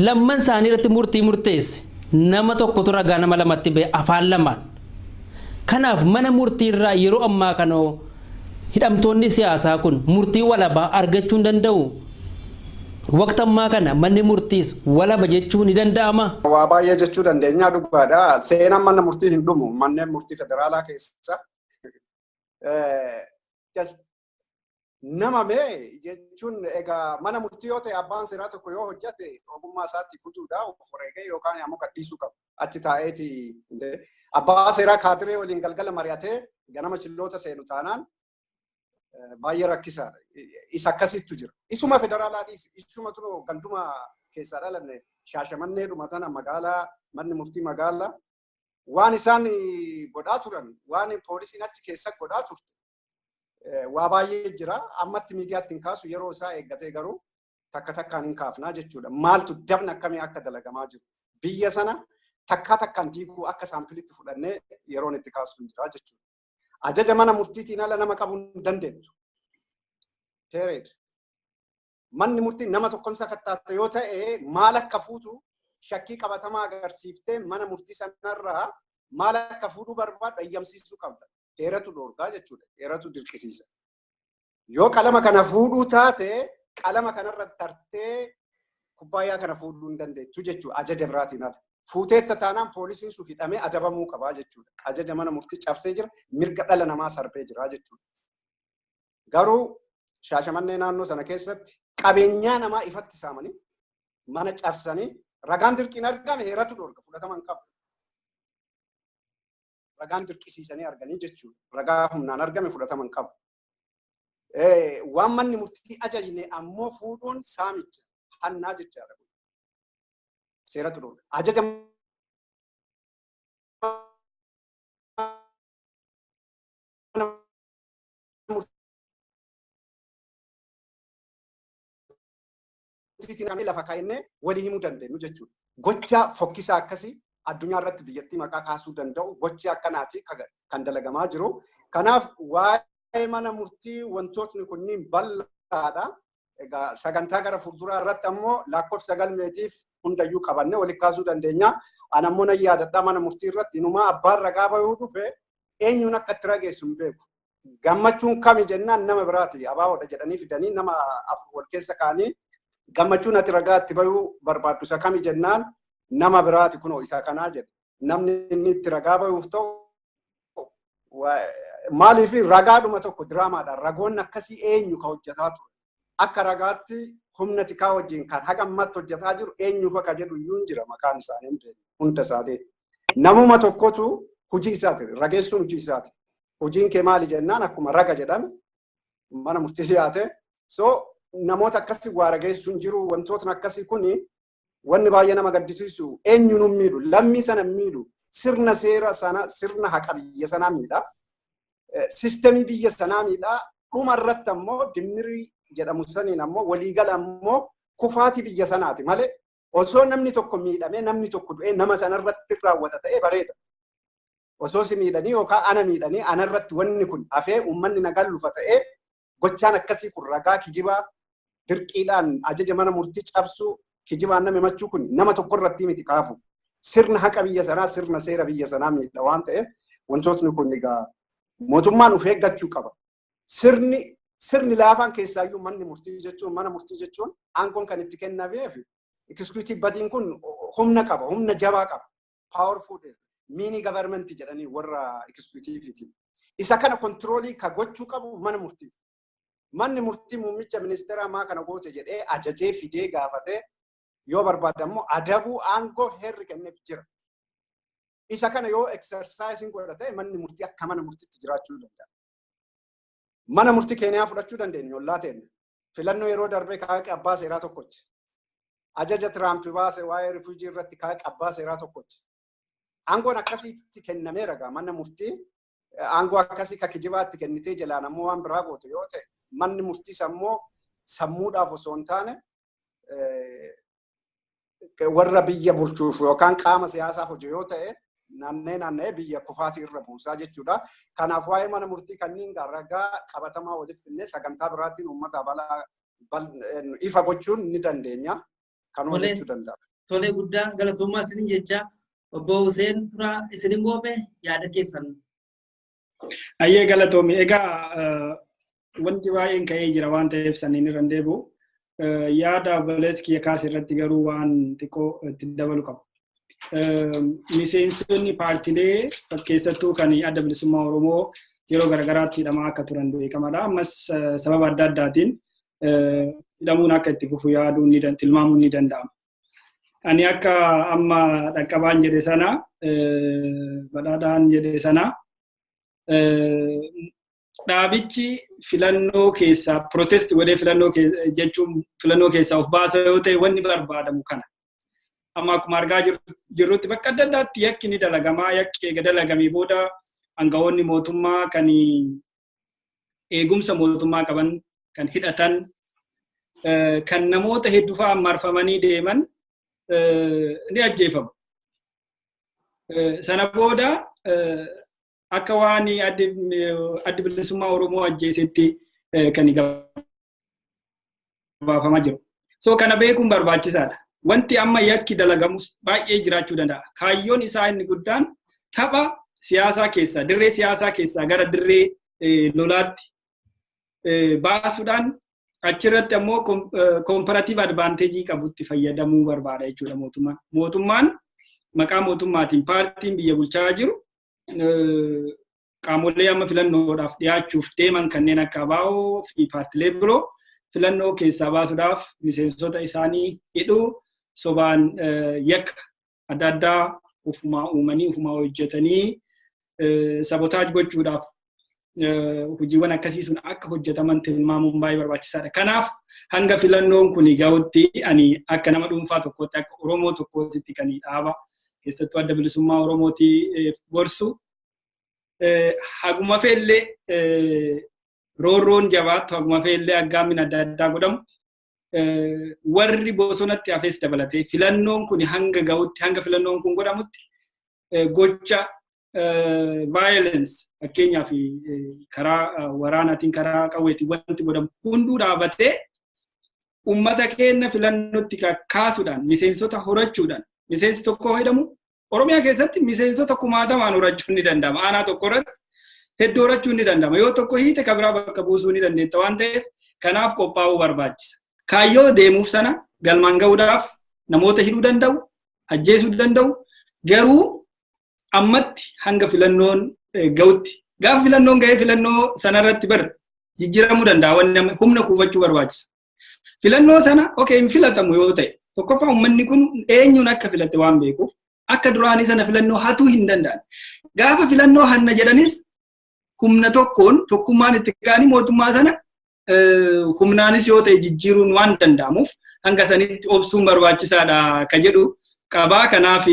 Lamman isaanii irratti murtii murteesse. Nama tokkotu ragaa nama lamatti ba'e afaan lamaan. Kanaaf mana murtii irraa yeroo ammaa kana hidhamtoonni siyaasaa kun murtii walabaa argachuu hin danda'u. Waqta ammaa kana manni murtiis walaba jechuu ni danda'ama? Waa baay'ee jechuu dandeenya, dhugaadha. Seenaan mana murtii hin dhumu. Manneen murtii federaalaa keessa. Nama mee jechuun egaa mana murtii yoo ta'e, abbaan seeraa tokko yoo hojjate ogummaa isaatti fujuudha, of wareegee yookaan ammoo gadhiisuu qaba. Achi taa'eeti abbaa seeraa kaadiree waliin galgala mari'atee ganama chilloota seenu taanaan baay'ee rakkisaadha. Isa akkasittu jira. Isuma federaalaa dhiisi. Isuma tunoo ganduma keessaa dhalanne Shaashamannee dhuma tana magaalaa manni murtii magaalaa waan isaan godhaa turan, waan poolisiin achi keessa godhaa turte waa baay'ee jira. Ammatti miidiyaatti hin kaasu, yeroo isaa eeggatee garuu takka takkaan hin kaafnaa jechuudha. Maaltu dabni akkamii akka dalagamaa jiru. Biyya sana takkaa takkaan diiguu akka saampilitti fudhannee yeroon itti kaasu hin jira jechuudha. Ajaja mana murtiitiin ala nama qabuu hin dandeettu. Period. Manni murtii nama tokkon sakattaatte yoo ta'e, maal akka fuutu shakkii qabatamaa agarsiiftee mana murtii sanarraa maal akka fuudhuu barbaaddu eeyyamsiisuu qabda. Heeratu dhoorgaa jechuudha. Heeratu dirqisiisa. Yoo qalama kana fuudhuu taate, qalama kanarra tartee kubbaayyaa kana fuudhuu hin dandeettu jechuudha ajaja biraatiin ala. Fuuteetta taanaan poolisiin sun hidhamee adabamuu qabaa jechuudha. Ajaja mana murtii cabsee jira, mirga dhala namaa sarbee jira jechuudha. Garuu Shaashamannee naannoo sana keessatti qabeenyaa namaa ifatti saamanii, mana cabsanii, ragaan dirqiin argame heeratu dhorka, fudhatama hin qabu. Ragaan dirqisiisanii arganii jechuudha. Ragaa humnaan argame fudhatama hin qabu. Waan manni murtii ajajne ammoo fuudhuun saamicha hannaa jechaadha. Seeratu dhorka. Ajaja mana murtiitiin lafa kaa'inne walii himuu dandeenyu jechuudha. Gocha fokkisaa akkasii addunyaa irratti biyyattii maqaa kaasuu danda'u gochi akkanaati kan dalagamaa jiru. Kanaaf waa'ee mana murtii wantootni kunniin bal'aadha. Egaa sagantaa gara fuulduraa irratti ammoo lakkoofsa galmeetiif hundayyuu qabannee walitti kaasuu dandeenya. Ani ammoo nan yaadadha, mana murtii irratti inumaa abbaan ragaa bahuu dhufe eenyuun akka itti rageessu hin beeku. Gammachuun kami jennaan nama biraati abaawoodha jedhanii fidanii nama afur wal keessa kaanii, Gammachuun ati ragaa itti bahuu barbaaddu isa kami jennaan nama biraati, kunoo isa kanaa jedhe. Namni inni itti ragaa bahuuf ta'u maaliif ragaadhuma tokko diraamaadha. Ragoonni akkasii eenyu ka hojjetaa ture? Akka ragaatti humna tikaa wajjin kan haga ammatti hojjetaa jiru eenyuuf akka jedhu iyyuu hin jira, maqaan isaanii hin beeknu hunda isaanii. Namuma tokkotu hojii isaati, rageessuun hojii isaati. Hojiin kee maali jennaan akkuma raga jedhame mana murtii dhiyaate. So namoota akkasii waa rageessuun jiru, wantootni akkasii kuni wanni baay'ee nama gaddisiisu eenyuun hin miidhu, lammii sana hin miidhu, sirna seera sana, sirna haqa biyya sanaa miidha. Sistemii biyya sanaa miidha. Dhuma irratti ammoo dimmirii jedhamu saniin ammoo waliigala ammoo kufaatii biyya sanaati malee osoo namni tokko miidhamee, namni tokko du'ee, nama sanarratti raawwata ta'ee bareeda. Osoo si miidhanii yookaan ana miidhanii anarratti wanni kun hafee uummanni nagaan lufa ta'ee gochaan akkasii kun ragaa kijibaa dirqiidhaan ajaja mana murtii cabsuu kijibaan nama himachuu kun nama tokko irratti miti kaafu. Sirna haqa biyya sanaa, sirna seera biyya sanaa miidha waan ta'eef wantootni kun egaa mootummaan of eeggachuu qaba. Sirni laafaan keessaayyuu manni murtii jechuun, mana murtii jechuun aangoon kan itti kennameef executive bodyn kun humna qaba, humna jabaa qaba. Powerful mini government jedhanii warra executiveitiin. Isa kana control ka gochuu qabu mana murtii. Manni murtii muummicha ministeeraa maa kana goote jedhee ajajee fidee gaafatee yoo barbaade ammoo adabuu aangoo heerri kenneef jira. Isa kana yoo exercising godha ta'e manni murtii akka mana murtiitti jiraachuu danda'a. Mana murtii Keeniyaa fudhachuu dandeenya ollaa teenya. Filannoo yeroo darbee kaaqee abbaa seeraa tokkochi. Ajaja Tiraamp baase waa'ee refugee irratti kaaqee abbaa seeraa tokkochi. Aangoon akkasitti kennameera gaa mana murtii, aangoo akkasii ka kijibaatti kennitee jalaan ammoo waan biraa gootu yoo ta'e, manni murtiis ammoo sammuudhaaf osoo hin taane warra biyya bulchuuf yookaan qaama siyaasaaf hojii yoo ta'e, naannee naanna'ee biyya kufaatii irra buusaa jechuudha. Kanaaf waa'ee mana murtii kanneen ragaa qabatamaa waliif finnee sagantaa biraatiin uummata balaa ifa gochuun ni dandeenya. Kanuma jechuu danda'a. Tolee, guddaa galatoomaa isinin jecha. Obbo Hussein Turaa, isin immoo mee yaada keessan. Ayyee, galatoomi. Egaa wanti baay'een ka'ee jira waan ta'eef saniin irra hin deebi'u. Yaada obboleessi kiyya kaase irratti garuu waan xiqqoo itti dabalu qabu. Miseensonni paartilee, keessattuu kan Adda Bilisummaa Oromoo, yeroo garagaraatti hidhamaa akka turan beekamaadha. Ammas sababa adda addaatiin hidhamuun akka itti fufu yaaduun ni tilmaamuun ni danda'ama. Ani akka amma Dhaqqabaan jedhe sana, Badhaadhaan jedhe sana, dhaabichi filannoo keessaa protest godhee, filannoo jechuun filannoo keessaa of baasa yoo ta'e, wanni barbaadamu kana. Amma akkuma argaa jirrutti bakka adda addaatti yakki ni dalagamaa. Yakki eega dalagamee booda aangawoonni mootummaa kan eegumsa mootummaa qaban, kan hidhatan, kan namoota hedduu fa'aa marfamanii deeman ni ajjeefamu. Sana booda akka waan Addi Bilisummaa Oromoo ajjeesetti kan gabaafamaa jiru. So kana beekuun barbaachisaadha. Wanti amma yakki dalagamus baay'ee jiraachuu danda'a. Kaayyoon isaa inni guddaan tapha siyaasaa keessaa, dirree siyaasaa keessaa gara dirree lolaatti baasuudhaan achirratti ammoo comparative advantage qabutti fayyadamuu barbaada jechuudha mootummaan. Mootummaan maqaa mootummaatiin paartiin biyya bulchaa jiru qaamolee amma filannoodhaaf dhiyaachuuf deeman kanneen akka ABO fi paartilee biroo filannoo keessaa baasuudhaaf miseensota isaanii hidhuu, sobaan yakka adda addaa ufumaa uumanii ufumaa hojjetanii sabotage gochuudhaaf hojiiwwan akkasii sun akka hojjetaman tilmaamuun baay'ee barbaachisaadha. Kanaaf hanga filannoon kun gahutti ani akka nama dhuunfaa tokkootti, akka Oromoo tokkootti, kan dhaaba keessattuu Adda Bilisummaa Oromootii gorsu, haguma feellee roorroon jabaattu, haguma feellee aggaammin adda addaa godhamu, warri bosonatti hafes dabalatee filannoon kun hanga gahutti, hanga filannoon kun godhamutti, gocha violence, fakkeenyaaf karaa waraanaatiin, karaa qawweetiin wanti godhamu hunduu dhaabatee, ummata keenya filannootti kaasuudhaan, miseensota horachuudhaan, miseensi tokko hidhamu, Oromiyaa keessatti miseensota kumaatamaan horachuun ni danda'ama. Aanaa tokko irratti hedduu horachuun ni danda'ama. Yoo tokko hiite kan biraa bakka buusuu ni dandeetta waan ta'eef, kanaaf qophaa'uu barbaachisa. Kaayyoo deemuuf sana galmaan gahuudhaaf namoota hidhuu danda'u, ajjeesuu danda'u, garuu ammatti hanga filannoon gahutti. Gaafa filannoon gahee filannoo sanarratti bar jijjiiramuu danda'a, wanni humna kuufachuu barbaachisa. Filannoo sana okay hin filatamu yoo ta'e, tokkoffaa uummanni kun eenyuun akka filate waan beekuuf akka duraanii sana filannoo hatuu hin danda'an. Gaafa filannoo hanna jedhanis humna tokkoon tokkummaan itti ka'anii mootummaa sana humnaanis yoo ta'e jijjiiruun waan danda'amuuf hanga sanitti obsuun barbaachisaadha ka jedhu qabaa. Kanaaf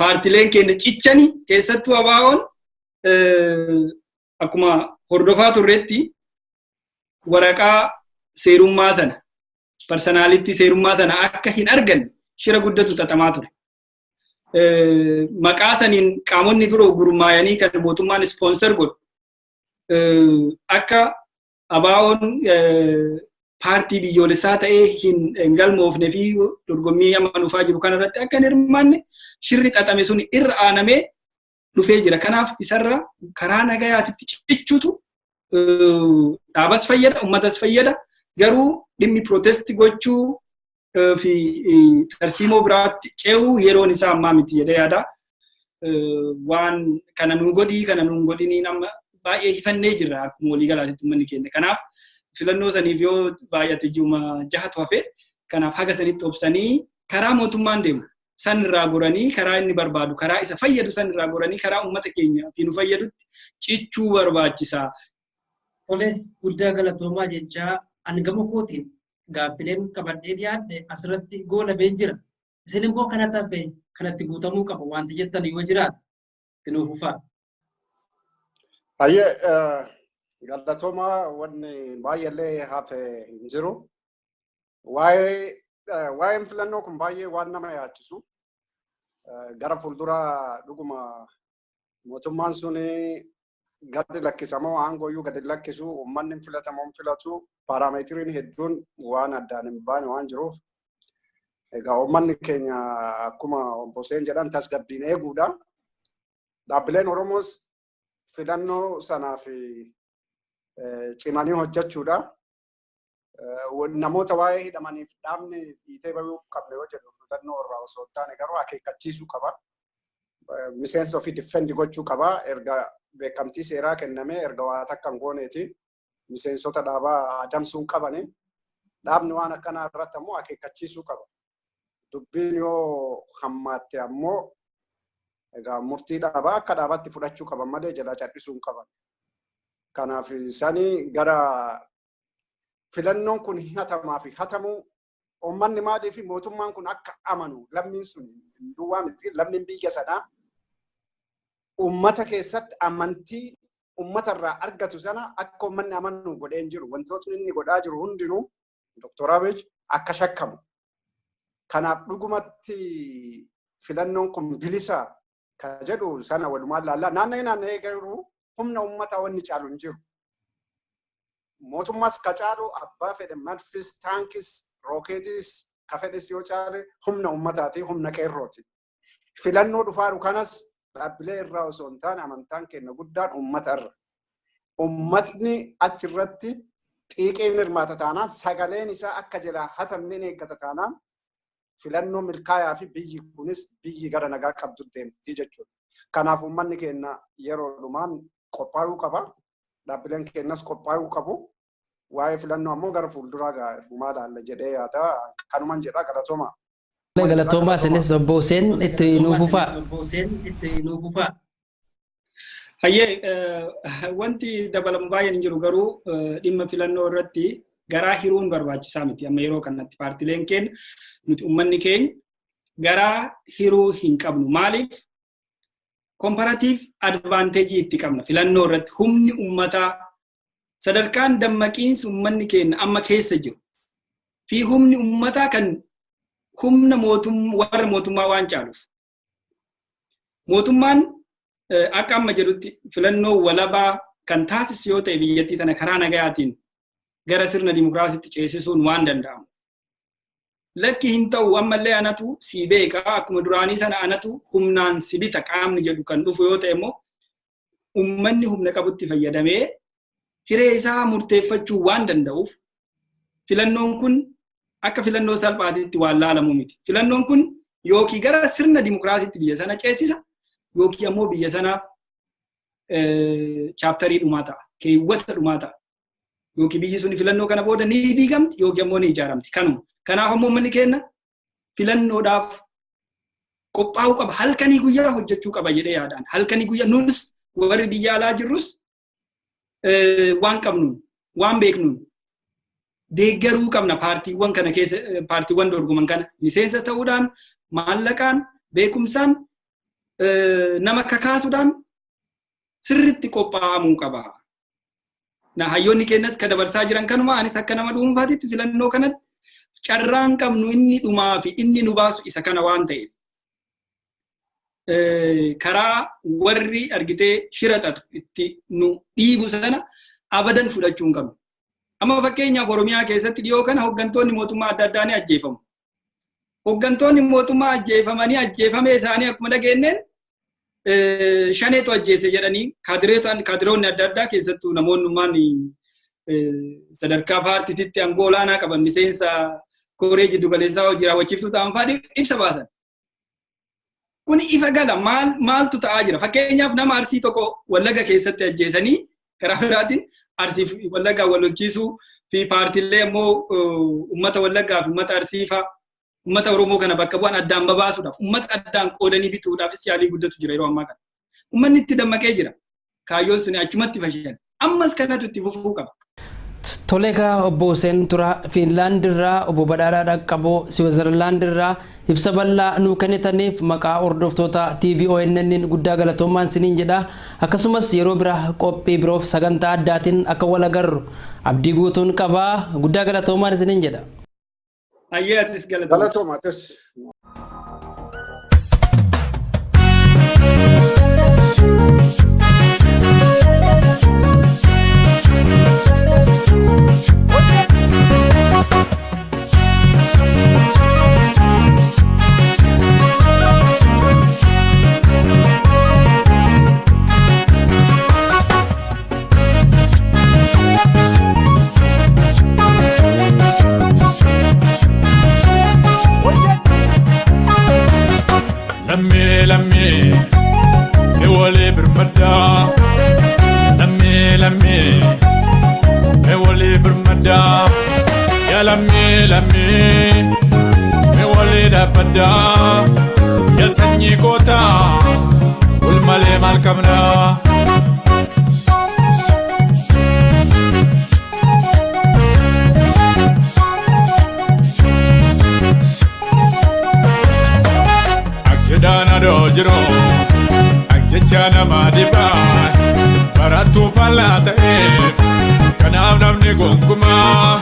paartileen keenya cichanii, keessattuu ABO'n, akkuma hordofaa turretti waraqaa seerummaa sana, personality seerummaa sana akka hin arganne shira guddatu xaxamaa ture. Maqaa saniin qaamonni biroo gurmaayanii kan mootummaan sponsor godhu akka ABO'n paartii biyyoolessaa ta'ee hin galmoofne fi dorgommii amma dhufaa jiru kanarratti akka hin hirmaanne shirri xaxame sun irra aanamee dhufee jira. Kanaaf isarra karaa nagayaatitti cichuutu dhaabas fayyada, uummatas fayyada. Garuu dhimmi protest gochuu fi tarsiimoo biraatti ce'uu yeroon isaa ammaa miti jedhee yaada. Waan kana nuu godhii, kana nuu godhinii amma baay'ee hifannee jirra akkuma waliigalaatitti uummanni keenya. Kanaaf filannoo saniif yoo baay'ate ji'uma 6tu hafe. Kanaaf haga sanitti obsanii karaa mootummaan deemu san irraa goranii, karaa inni barbaadu, karaa isa fayyadu san irraa goranii, karaa uummata keenya fi nu fayyadutti cichuu barbaachisa. Tole, guddaa galatoomaa jechaa, ani gama kootiin gaaffileen qabadhee dhiyaadhe asirratti goolabeen jira. Isin immoo kana tafe kanatti guutamuu qaba wanti jettan yoo jiraate itti nuuf fufaa. Baay'ee galatoomaa, wanni baay'eellee hafe hin jiru. Waa'een filannoo kun baay'ee waan nama yaachisu. Gara fuulduraa dhuguma mootummaan sun gadi lakkisamoo aangooyyuu gadi lakkisu, uummanni hin filatamoo hin filatu, parameter iin hedduun waan addaan hin baane waan jiruuf, egaa uummanni keenya akkuma obbo Hussein jedhan tasgabbiin eeguudha. Dhaabbileen Oromoos filannoo sanaaf cimanii hojjechuudha. Namoota waa'ee hidhamaniif dhaabni dhiitee bahuu qabne yoo jennu filannoo irraa osoo hin taane garuu akeekkachiisuu qaba. Miseensa ofii defend gochuu qaba. Erga beekamtii seeraa kennamee erga waa takka hin gooneeti miseensota dhaabaa adamsuu hin qabani. Dhaabni waan akkanaa irratti ammoo akeekkachiisuu qaba. Dubbiin yoo hammaatte ammoo egaa murtii dhaabaa akka dhaabaatti fudhachuu qaban malee jalaa cal'isuu hin qaban. Kanaaf sanii gara filannoon kun hatamaa fi hatamuu uummanni maalii fi mootummaan kun akka amanu, lammiin sun duwwaa miti, lammiin biyya sanaa uummata keessatti amantii uummata irraa argatu sana akka uummanni amanu godhee hin jiru. Wantootni inni godhaa jiru hundinuu Dr. Abiy akka shakkamu. Kanaaf dhugumatti filannoon kun bilisa ka jedhu sana walumaan laallaa. Naanna'ee naanna'ee garuu humna uummataa wanni caalu hin jiru. Mootummaas ka caalu, abbaa fedhe madfis, taankis, rookeetis ka fedhes yoo caale, humna uummataati, humna qeerrooti. Filannoo dhufaaru kanas dhaabbilee irraa osoo hin taane amantaan keenya guddaan uummata irra. Uummatni achirratti xiiqeen hirmaata taanaan, sagaleen isaa akka jalaa hatamne eeggata taanaan, filannoo milkaayaa fi biyyi kunis biyyi gara nagaa qabdu deemti jechuudha. Kanaaf uummanni keenya yeroodhumaan qophaa'uu qaba. Dhaabbileen keenyas qophaa'uu qabu. Waa'ee filannoo ammoo gara fuulduraa dhumaa laalla jedhee yaada. Kanuman jedha, galatooma. Galatoomaa isinis. Obbo Hussein, itti nuuf fufaa. Obbo Hussein, itti nuuf fufaa. Hayyee, wanti dabalamu baay'een hin jiru, garuu dhimma filannoo irratti garaa hiruun barbaachisaa miti. Amma yeroo kanatti paartileen keenya, nuti uummanni keenya garaa hiruu hin qabnu. Maaliif? Comparative advantage itti qabna filannoo irratti. Humni uummataa, sadarkaan dammaqiinsi uummanni keenya amma keessa jiru fi humni uummataa kan humna warra mootummaa waan caaluuf. Mootummaan akka amma jedhutti filannoo walabaa kan taasisu yoo ta'e, biyyattii tana karaa nagayaatiin gara sirna dimokiraasiitti ceesisuun waan danda'amu. Lakki, hin ta'u, ammallee anatu si beeka, akkuma duraanii sana anatu humnaan si bita qaamni jedhu kan dhufu yoo ta'e immoo, uummanni humna qabutti fayyadamee hiree isaa murteeffachuu waan danda'uuf, filannoon kun akka filannoo salphaatitti waan laalamu miti. Filannoon kun yookiin gara sirna dimokiraasiitti biyya sana ceesisa, yookiin ammoo biyya sanaaf chapter dhumaa ta'a. Keewwata dhumaa ta'a. Yookiin biyyi sun filannoo kana booda ni diigamti yookiin ammoo ni ijaaramti. Kanuma. Kanaaf ammoo uummanni keenya filannoodhaaf qophaa'uu qaba. Halkanii guyyaa hojjechuu qaba jedhee yaadaan. Halkanii guyyaa nus warri biyya alaa jirrus waan qabnuun, waan beeknuun deeggaruu qabna. Paartiiwwan kana keessa, paartiiwwan dorgoman kana miseensa ta'uudhaan, maallaqaan, beekumsaan, nama kakaasuudhaan sirritti qophaa'amuu qaba. Na hayyoonni keenyas ka dabarsaa jiran kanuma. Anis akka nama dhuunfaatitti filannoo kanatti carraan qabnu inni dhumaa fi inni nu baasu isa kana waan ta'eef. Karaa warri argitee shira xaxu itti nu dhiibu sana abadan fudhachuu hin qabnu. Amma fakkeenyaaf Oromiyaa keessatti dhiyoo kana hooggantoonni mootummaa adda addaa ni ajjeefamu. Hooggantoonni mootummaa ajjeefamanii ajjeefamee isaanii akkuma dhageenyeen shaneetu ajjeese jedhanii kaadiroonni adda addaa, keessattuu namoonnummaan sadarkaa paartiitti aangoo olaanaa qaban, miseensa koree jiddu galeessaa hojii raawwachiiftuu ta'an fa'aa ibsa baasan. Kun ifa gala, maal maaltu ta'aa jira? Fakkeenyaaf nama Arsii tokko Wallaga keessatti ajjeesanii, karaa biraatiin Arsii fi Wallaggaa wal lolchiisuu fi paartiilee immoo uummata Wallaggaa fi uummata Arsii fa'aa uummata Oromoo kana bakka bu'an addaan babaasuudhaaf, uummata addaan qoodanii bituudhaafis yaalii guddatu jira yeroo ammaa kana. Uummanni itti dammaqee jira. Kaayyoon suni achumatti fashale. Ammas kanatu itti fufuu qaba. Tole egaa, obbo Hussein Turaa Fiinlaand irraa, obbo Badhaadhaa Dhaqqaboo Siwiizerlaand irraa, ibsa bal'aa nuu kennitaniif maqaa hordoftoota TV ONN guddaa galatoomaan siniin jedha. Akkasumas yeroo biraa qophii biroof sagantaa addaatiin akka wal agarru abdii guutuun qabaa. Guddaa galatoomaan isiniin jedha. Ayyee, atis galatooma. Galatooma atis. Lammii lammii walii birmaddaa, lammii lammii walii birmaddaa, yaa lammii lammii walii dhaabbaddaa, yaa sanyii gootaa, wal malee maal qabnaa. Akjedhaan adoo jiru akjecha nama dhibaa barattuu faallaa ta'eef, kanaaf namni gonkumaa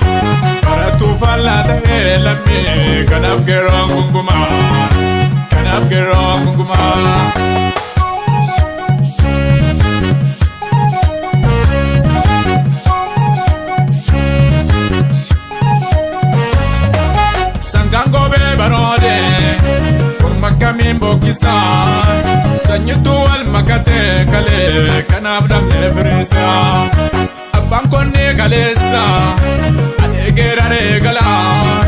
barattuu faallaa ta'ee lammii, kanaaf qeerroon gonkumaa, kanaaf qeerroon gonkumaa. Sangaan goobee baroode korma kamiin bokkisaa, sanyittuu wal makatee kalee, kanaaf dhabnee firiisaa. Abbaan konni kaleessa adeegeera reegalaa,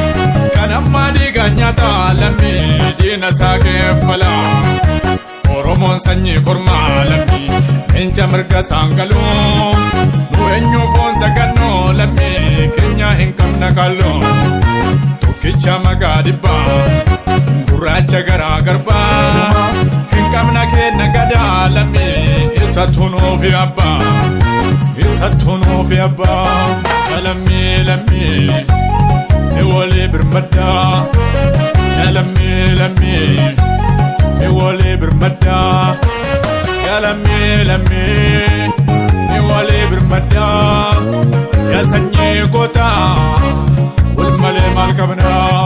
kan ammaa dhiiga nyaata lammii diina isaa keeffala. Oromoon sanyii kormaa lammii, leenca mirga saangaloo, nu eenyu foon sagannoo, lammii keenya hin qabna kalloo. Tokkicha maqaa dhibbaa, gurraacha garaa garbaa, hin qabna kenna gadaa lammii, isattu nuufi abbaa, isattu nuufi abbaa. Lammii lammii walii birmaddaa, lammii lammii walii birmaddaa, yaa lammii lammii walii birmaddaa, yaa sanyii gootaa, wal malee maal qabnaa.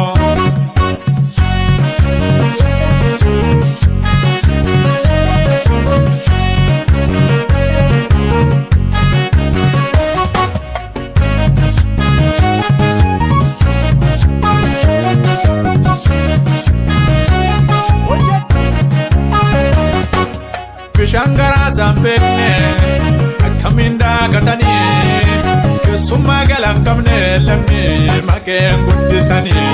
Bishaan garaa isaan beekne akkamiin daagatanii, keessummaa galaan qabne lammii maqeen guddisanii,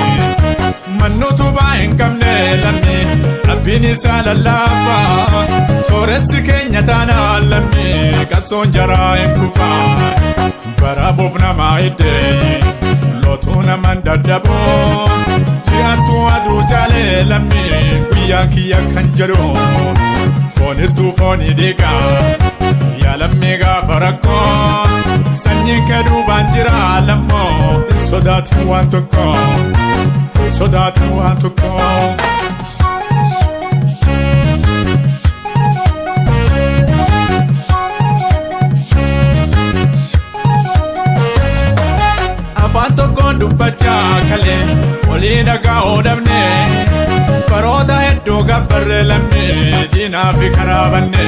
mannu utubaa hin qabne lammii dhabbiin isaa lallaafaa, sooressi keenya taanaan lammii qabsoon jaraa hin kufaa. Baraabuuf namaa hiddee lootuu naman daddaboo, ji'attuu aduu caalee lammii guyyaan kiyya kan jedhu, foonittuu foonii dhiigaa yaa lammii gaafa rakkoo, sanyiin kee duubaan jira lammoo, hin sodaatin waan tokko, hin sodaatin waan tokko. Afaan tokkoon dubbachaa kalee walii dhagaa oodhamne. Baroota hedduu gabbarree lammii diinaa fi karaa banne.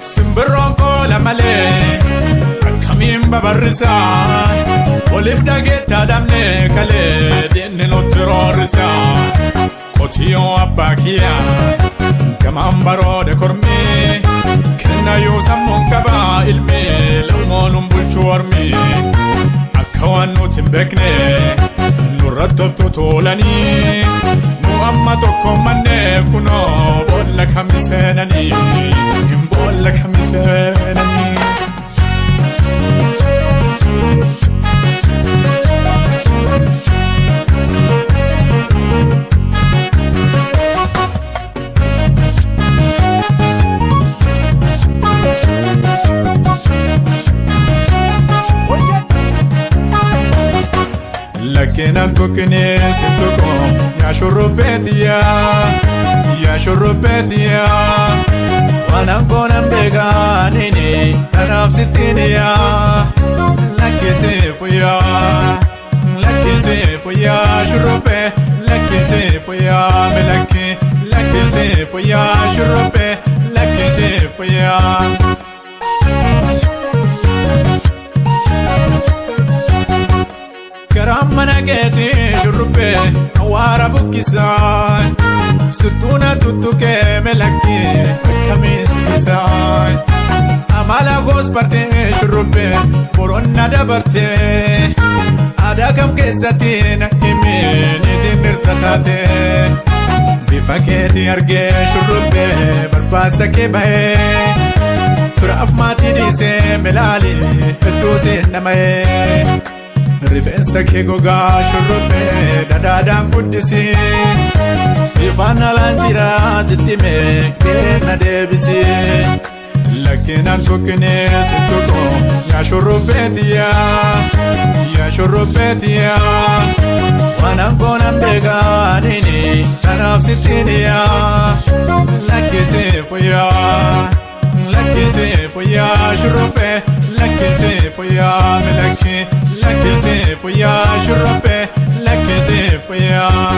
Simbirroon koola malee akkamiin babarrisaa? Oliif dhageettaa dhabne kalee diinni nutti roorrisaa. Qotiyyoo abbaa kiyyaa gamaan baroode kormii. Kennayyuu sammuun qabaa ilmi lammoon bulchuu ormi. Akka waan nuti hin beekne nurratti of tuulanii. Nu amma tokko mannee kunoo boolla kami seenanii. Hin boolla kami seenanii. Lakkeenaan tokkinee si tokko yaa shurrubbeetiyaa yaa shurrubbeetiyaa waan goonan beekaanini kanaaf sittiiniyaa lakkisee fuyyaa lakkisee fuyyaa shurrubbee lakkisee fuyyaa milakkee lakkisee fuyyaa shurrubbee lakkisee fuyyaa. Karaan mana keetii shurrubbee awwaara buqqisaa. Suttuuna tuttuqee melakkee akkamiin sibisaa. Amala koos bartee shurrubbee boronna dabartee. Aadaa kam keessatti na himee niitiin dhirsa taatee. Bifa keetii argee shurrubbee barbaasa kee bahee. Firaaf maatii dhiisee melaalee hedduu seenamee. Rifeensa kee gogaa shurrubbee dhadhaadhaan guddisii. Siifaan alaan jira sitti mee kenna deebisii. Lakkeenaan tokkinee si tokko yaa shurrubbeetiyaa yaa shurrubbeetiyaa. Waan goonan beekaanini kanaaf sittiiniyaa lakkisee fuyyaa lakkisee fuyyaa shurrubbee lakkisee fuyyaa milakkee lakkisee fuyyaa shurrubbee lakkisee fuyyaa.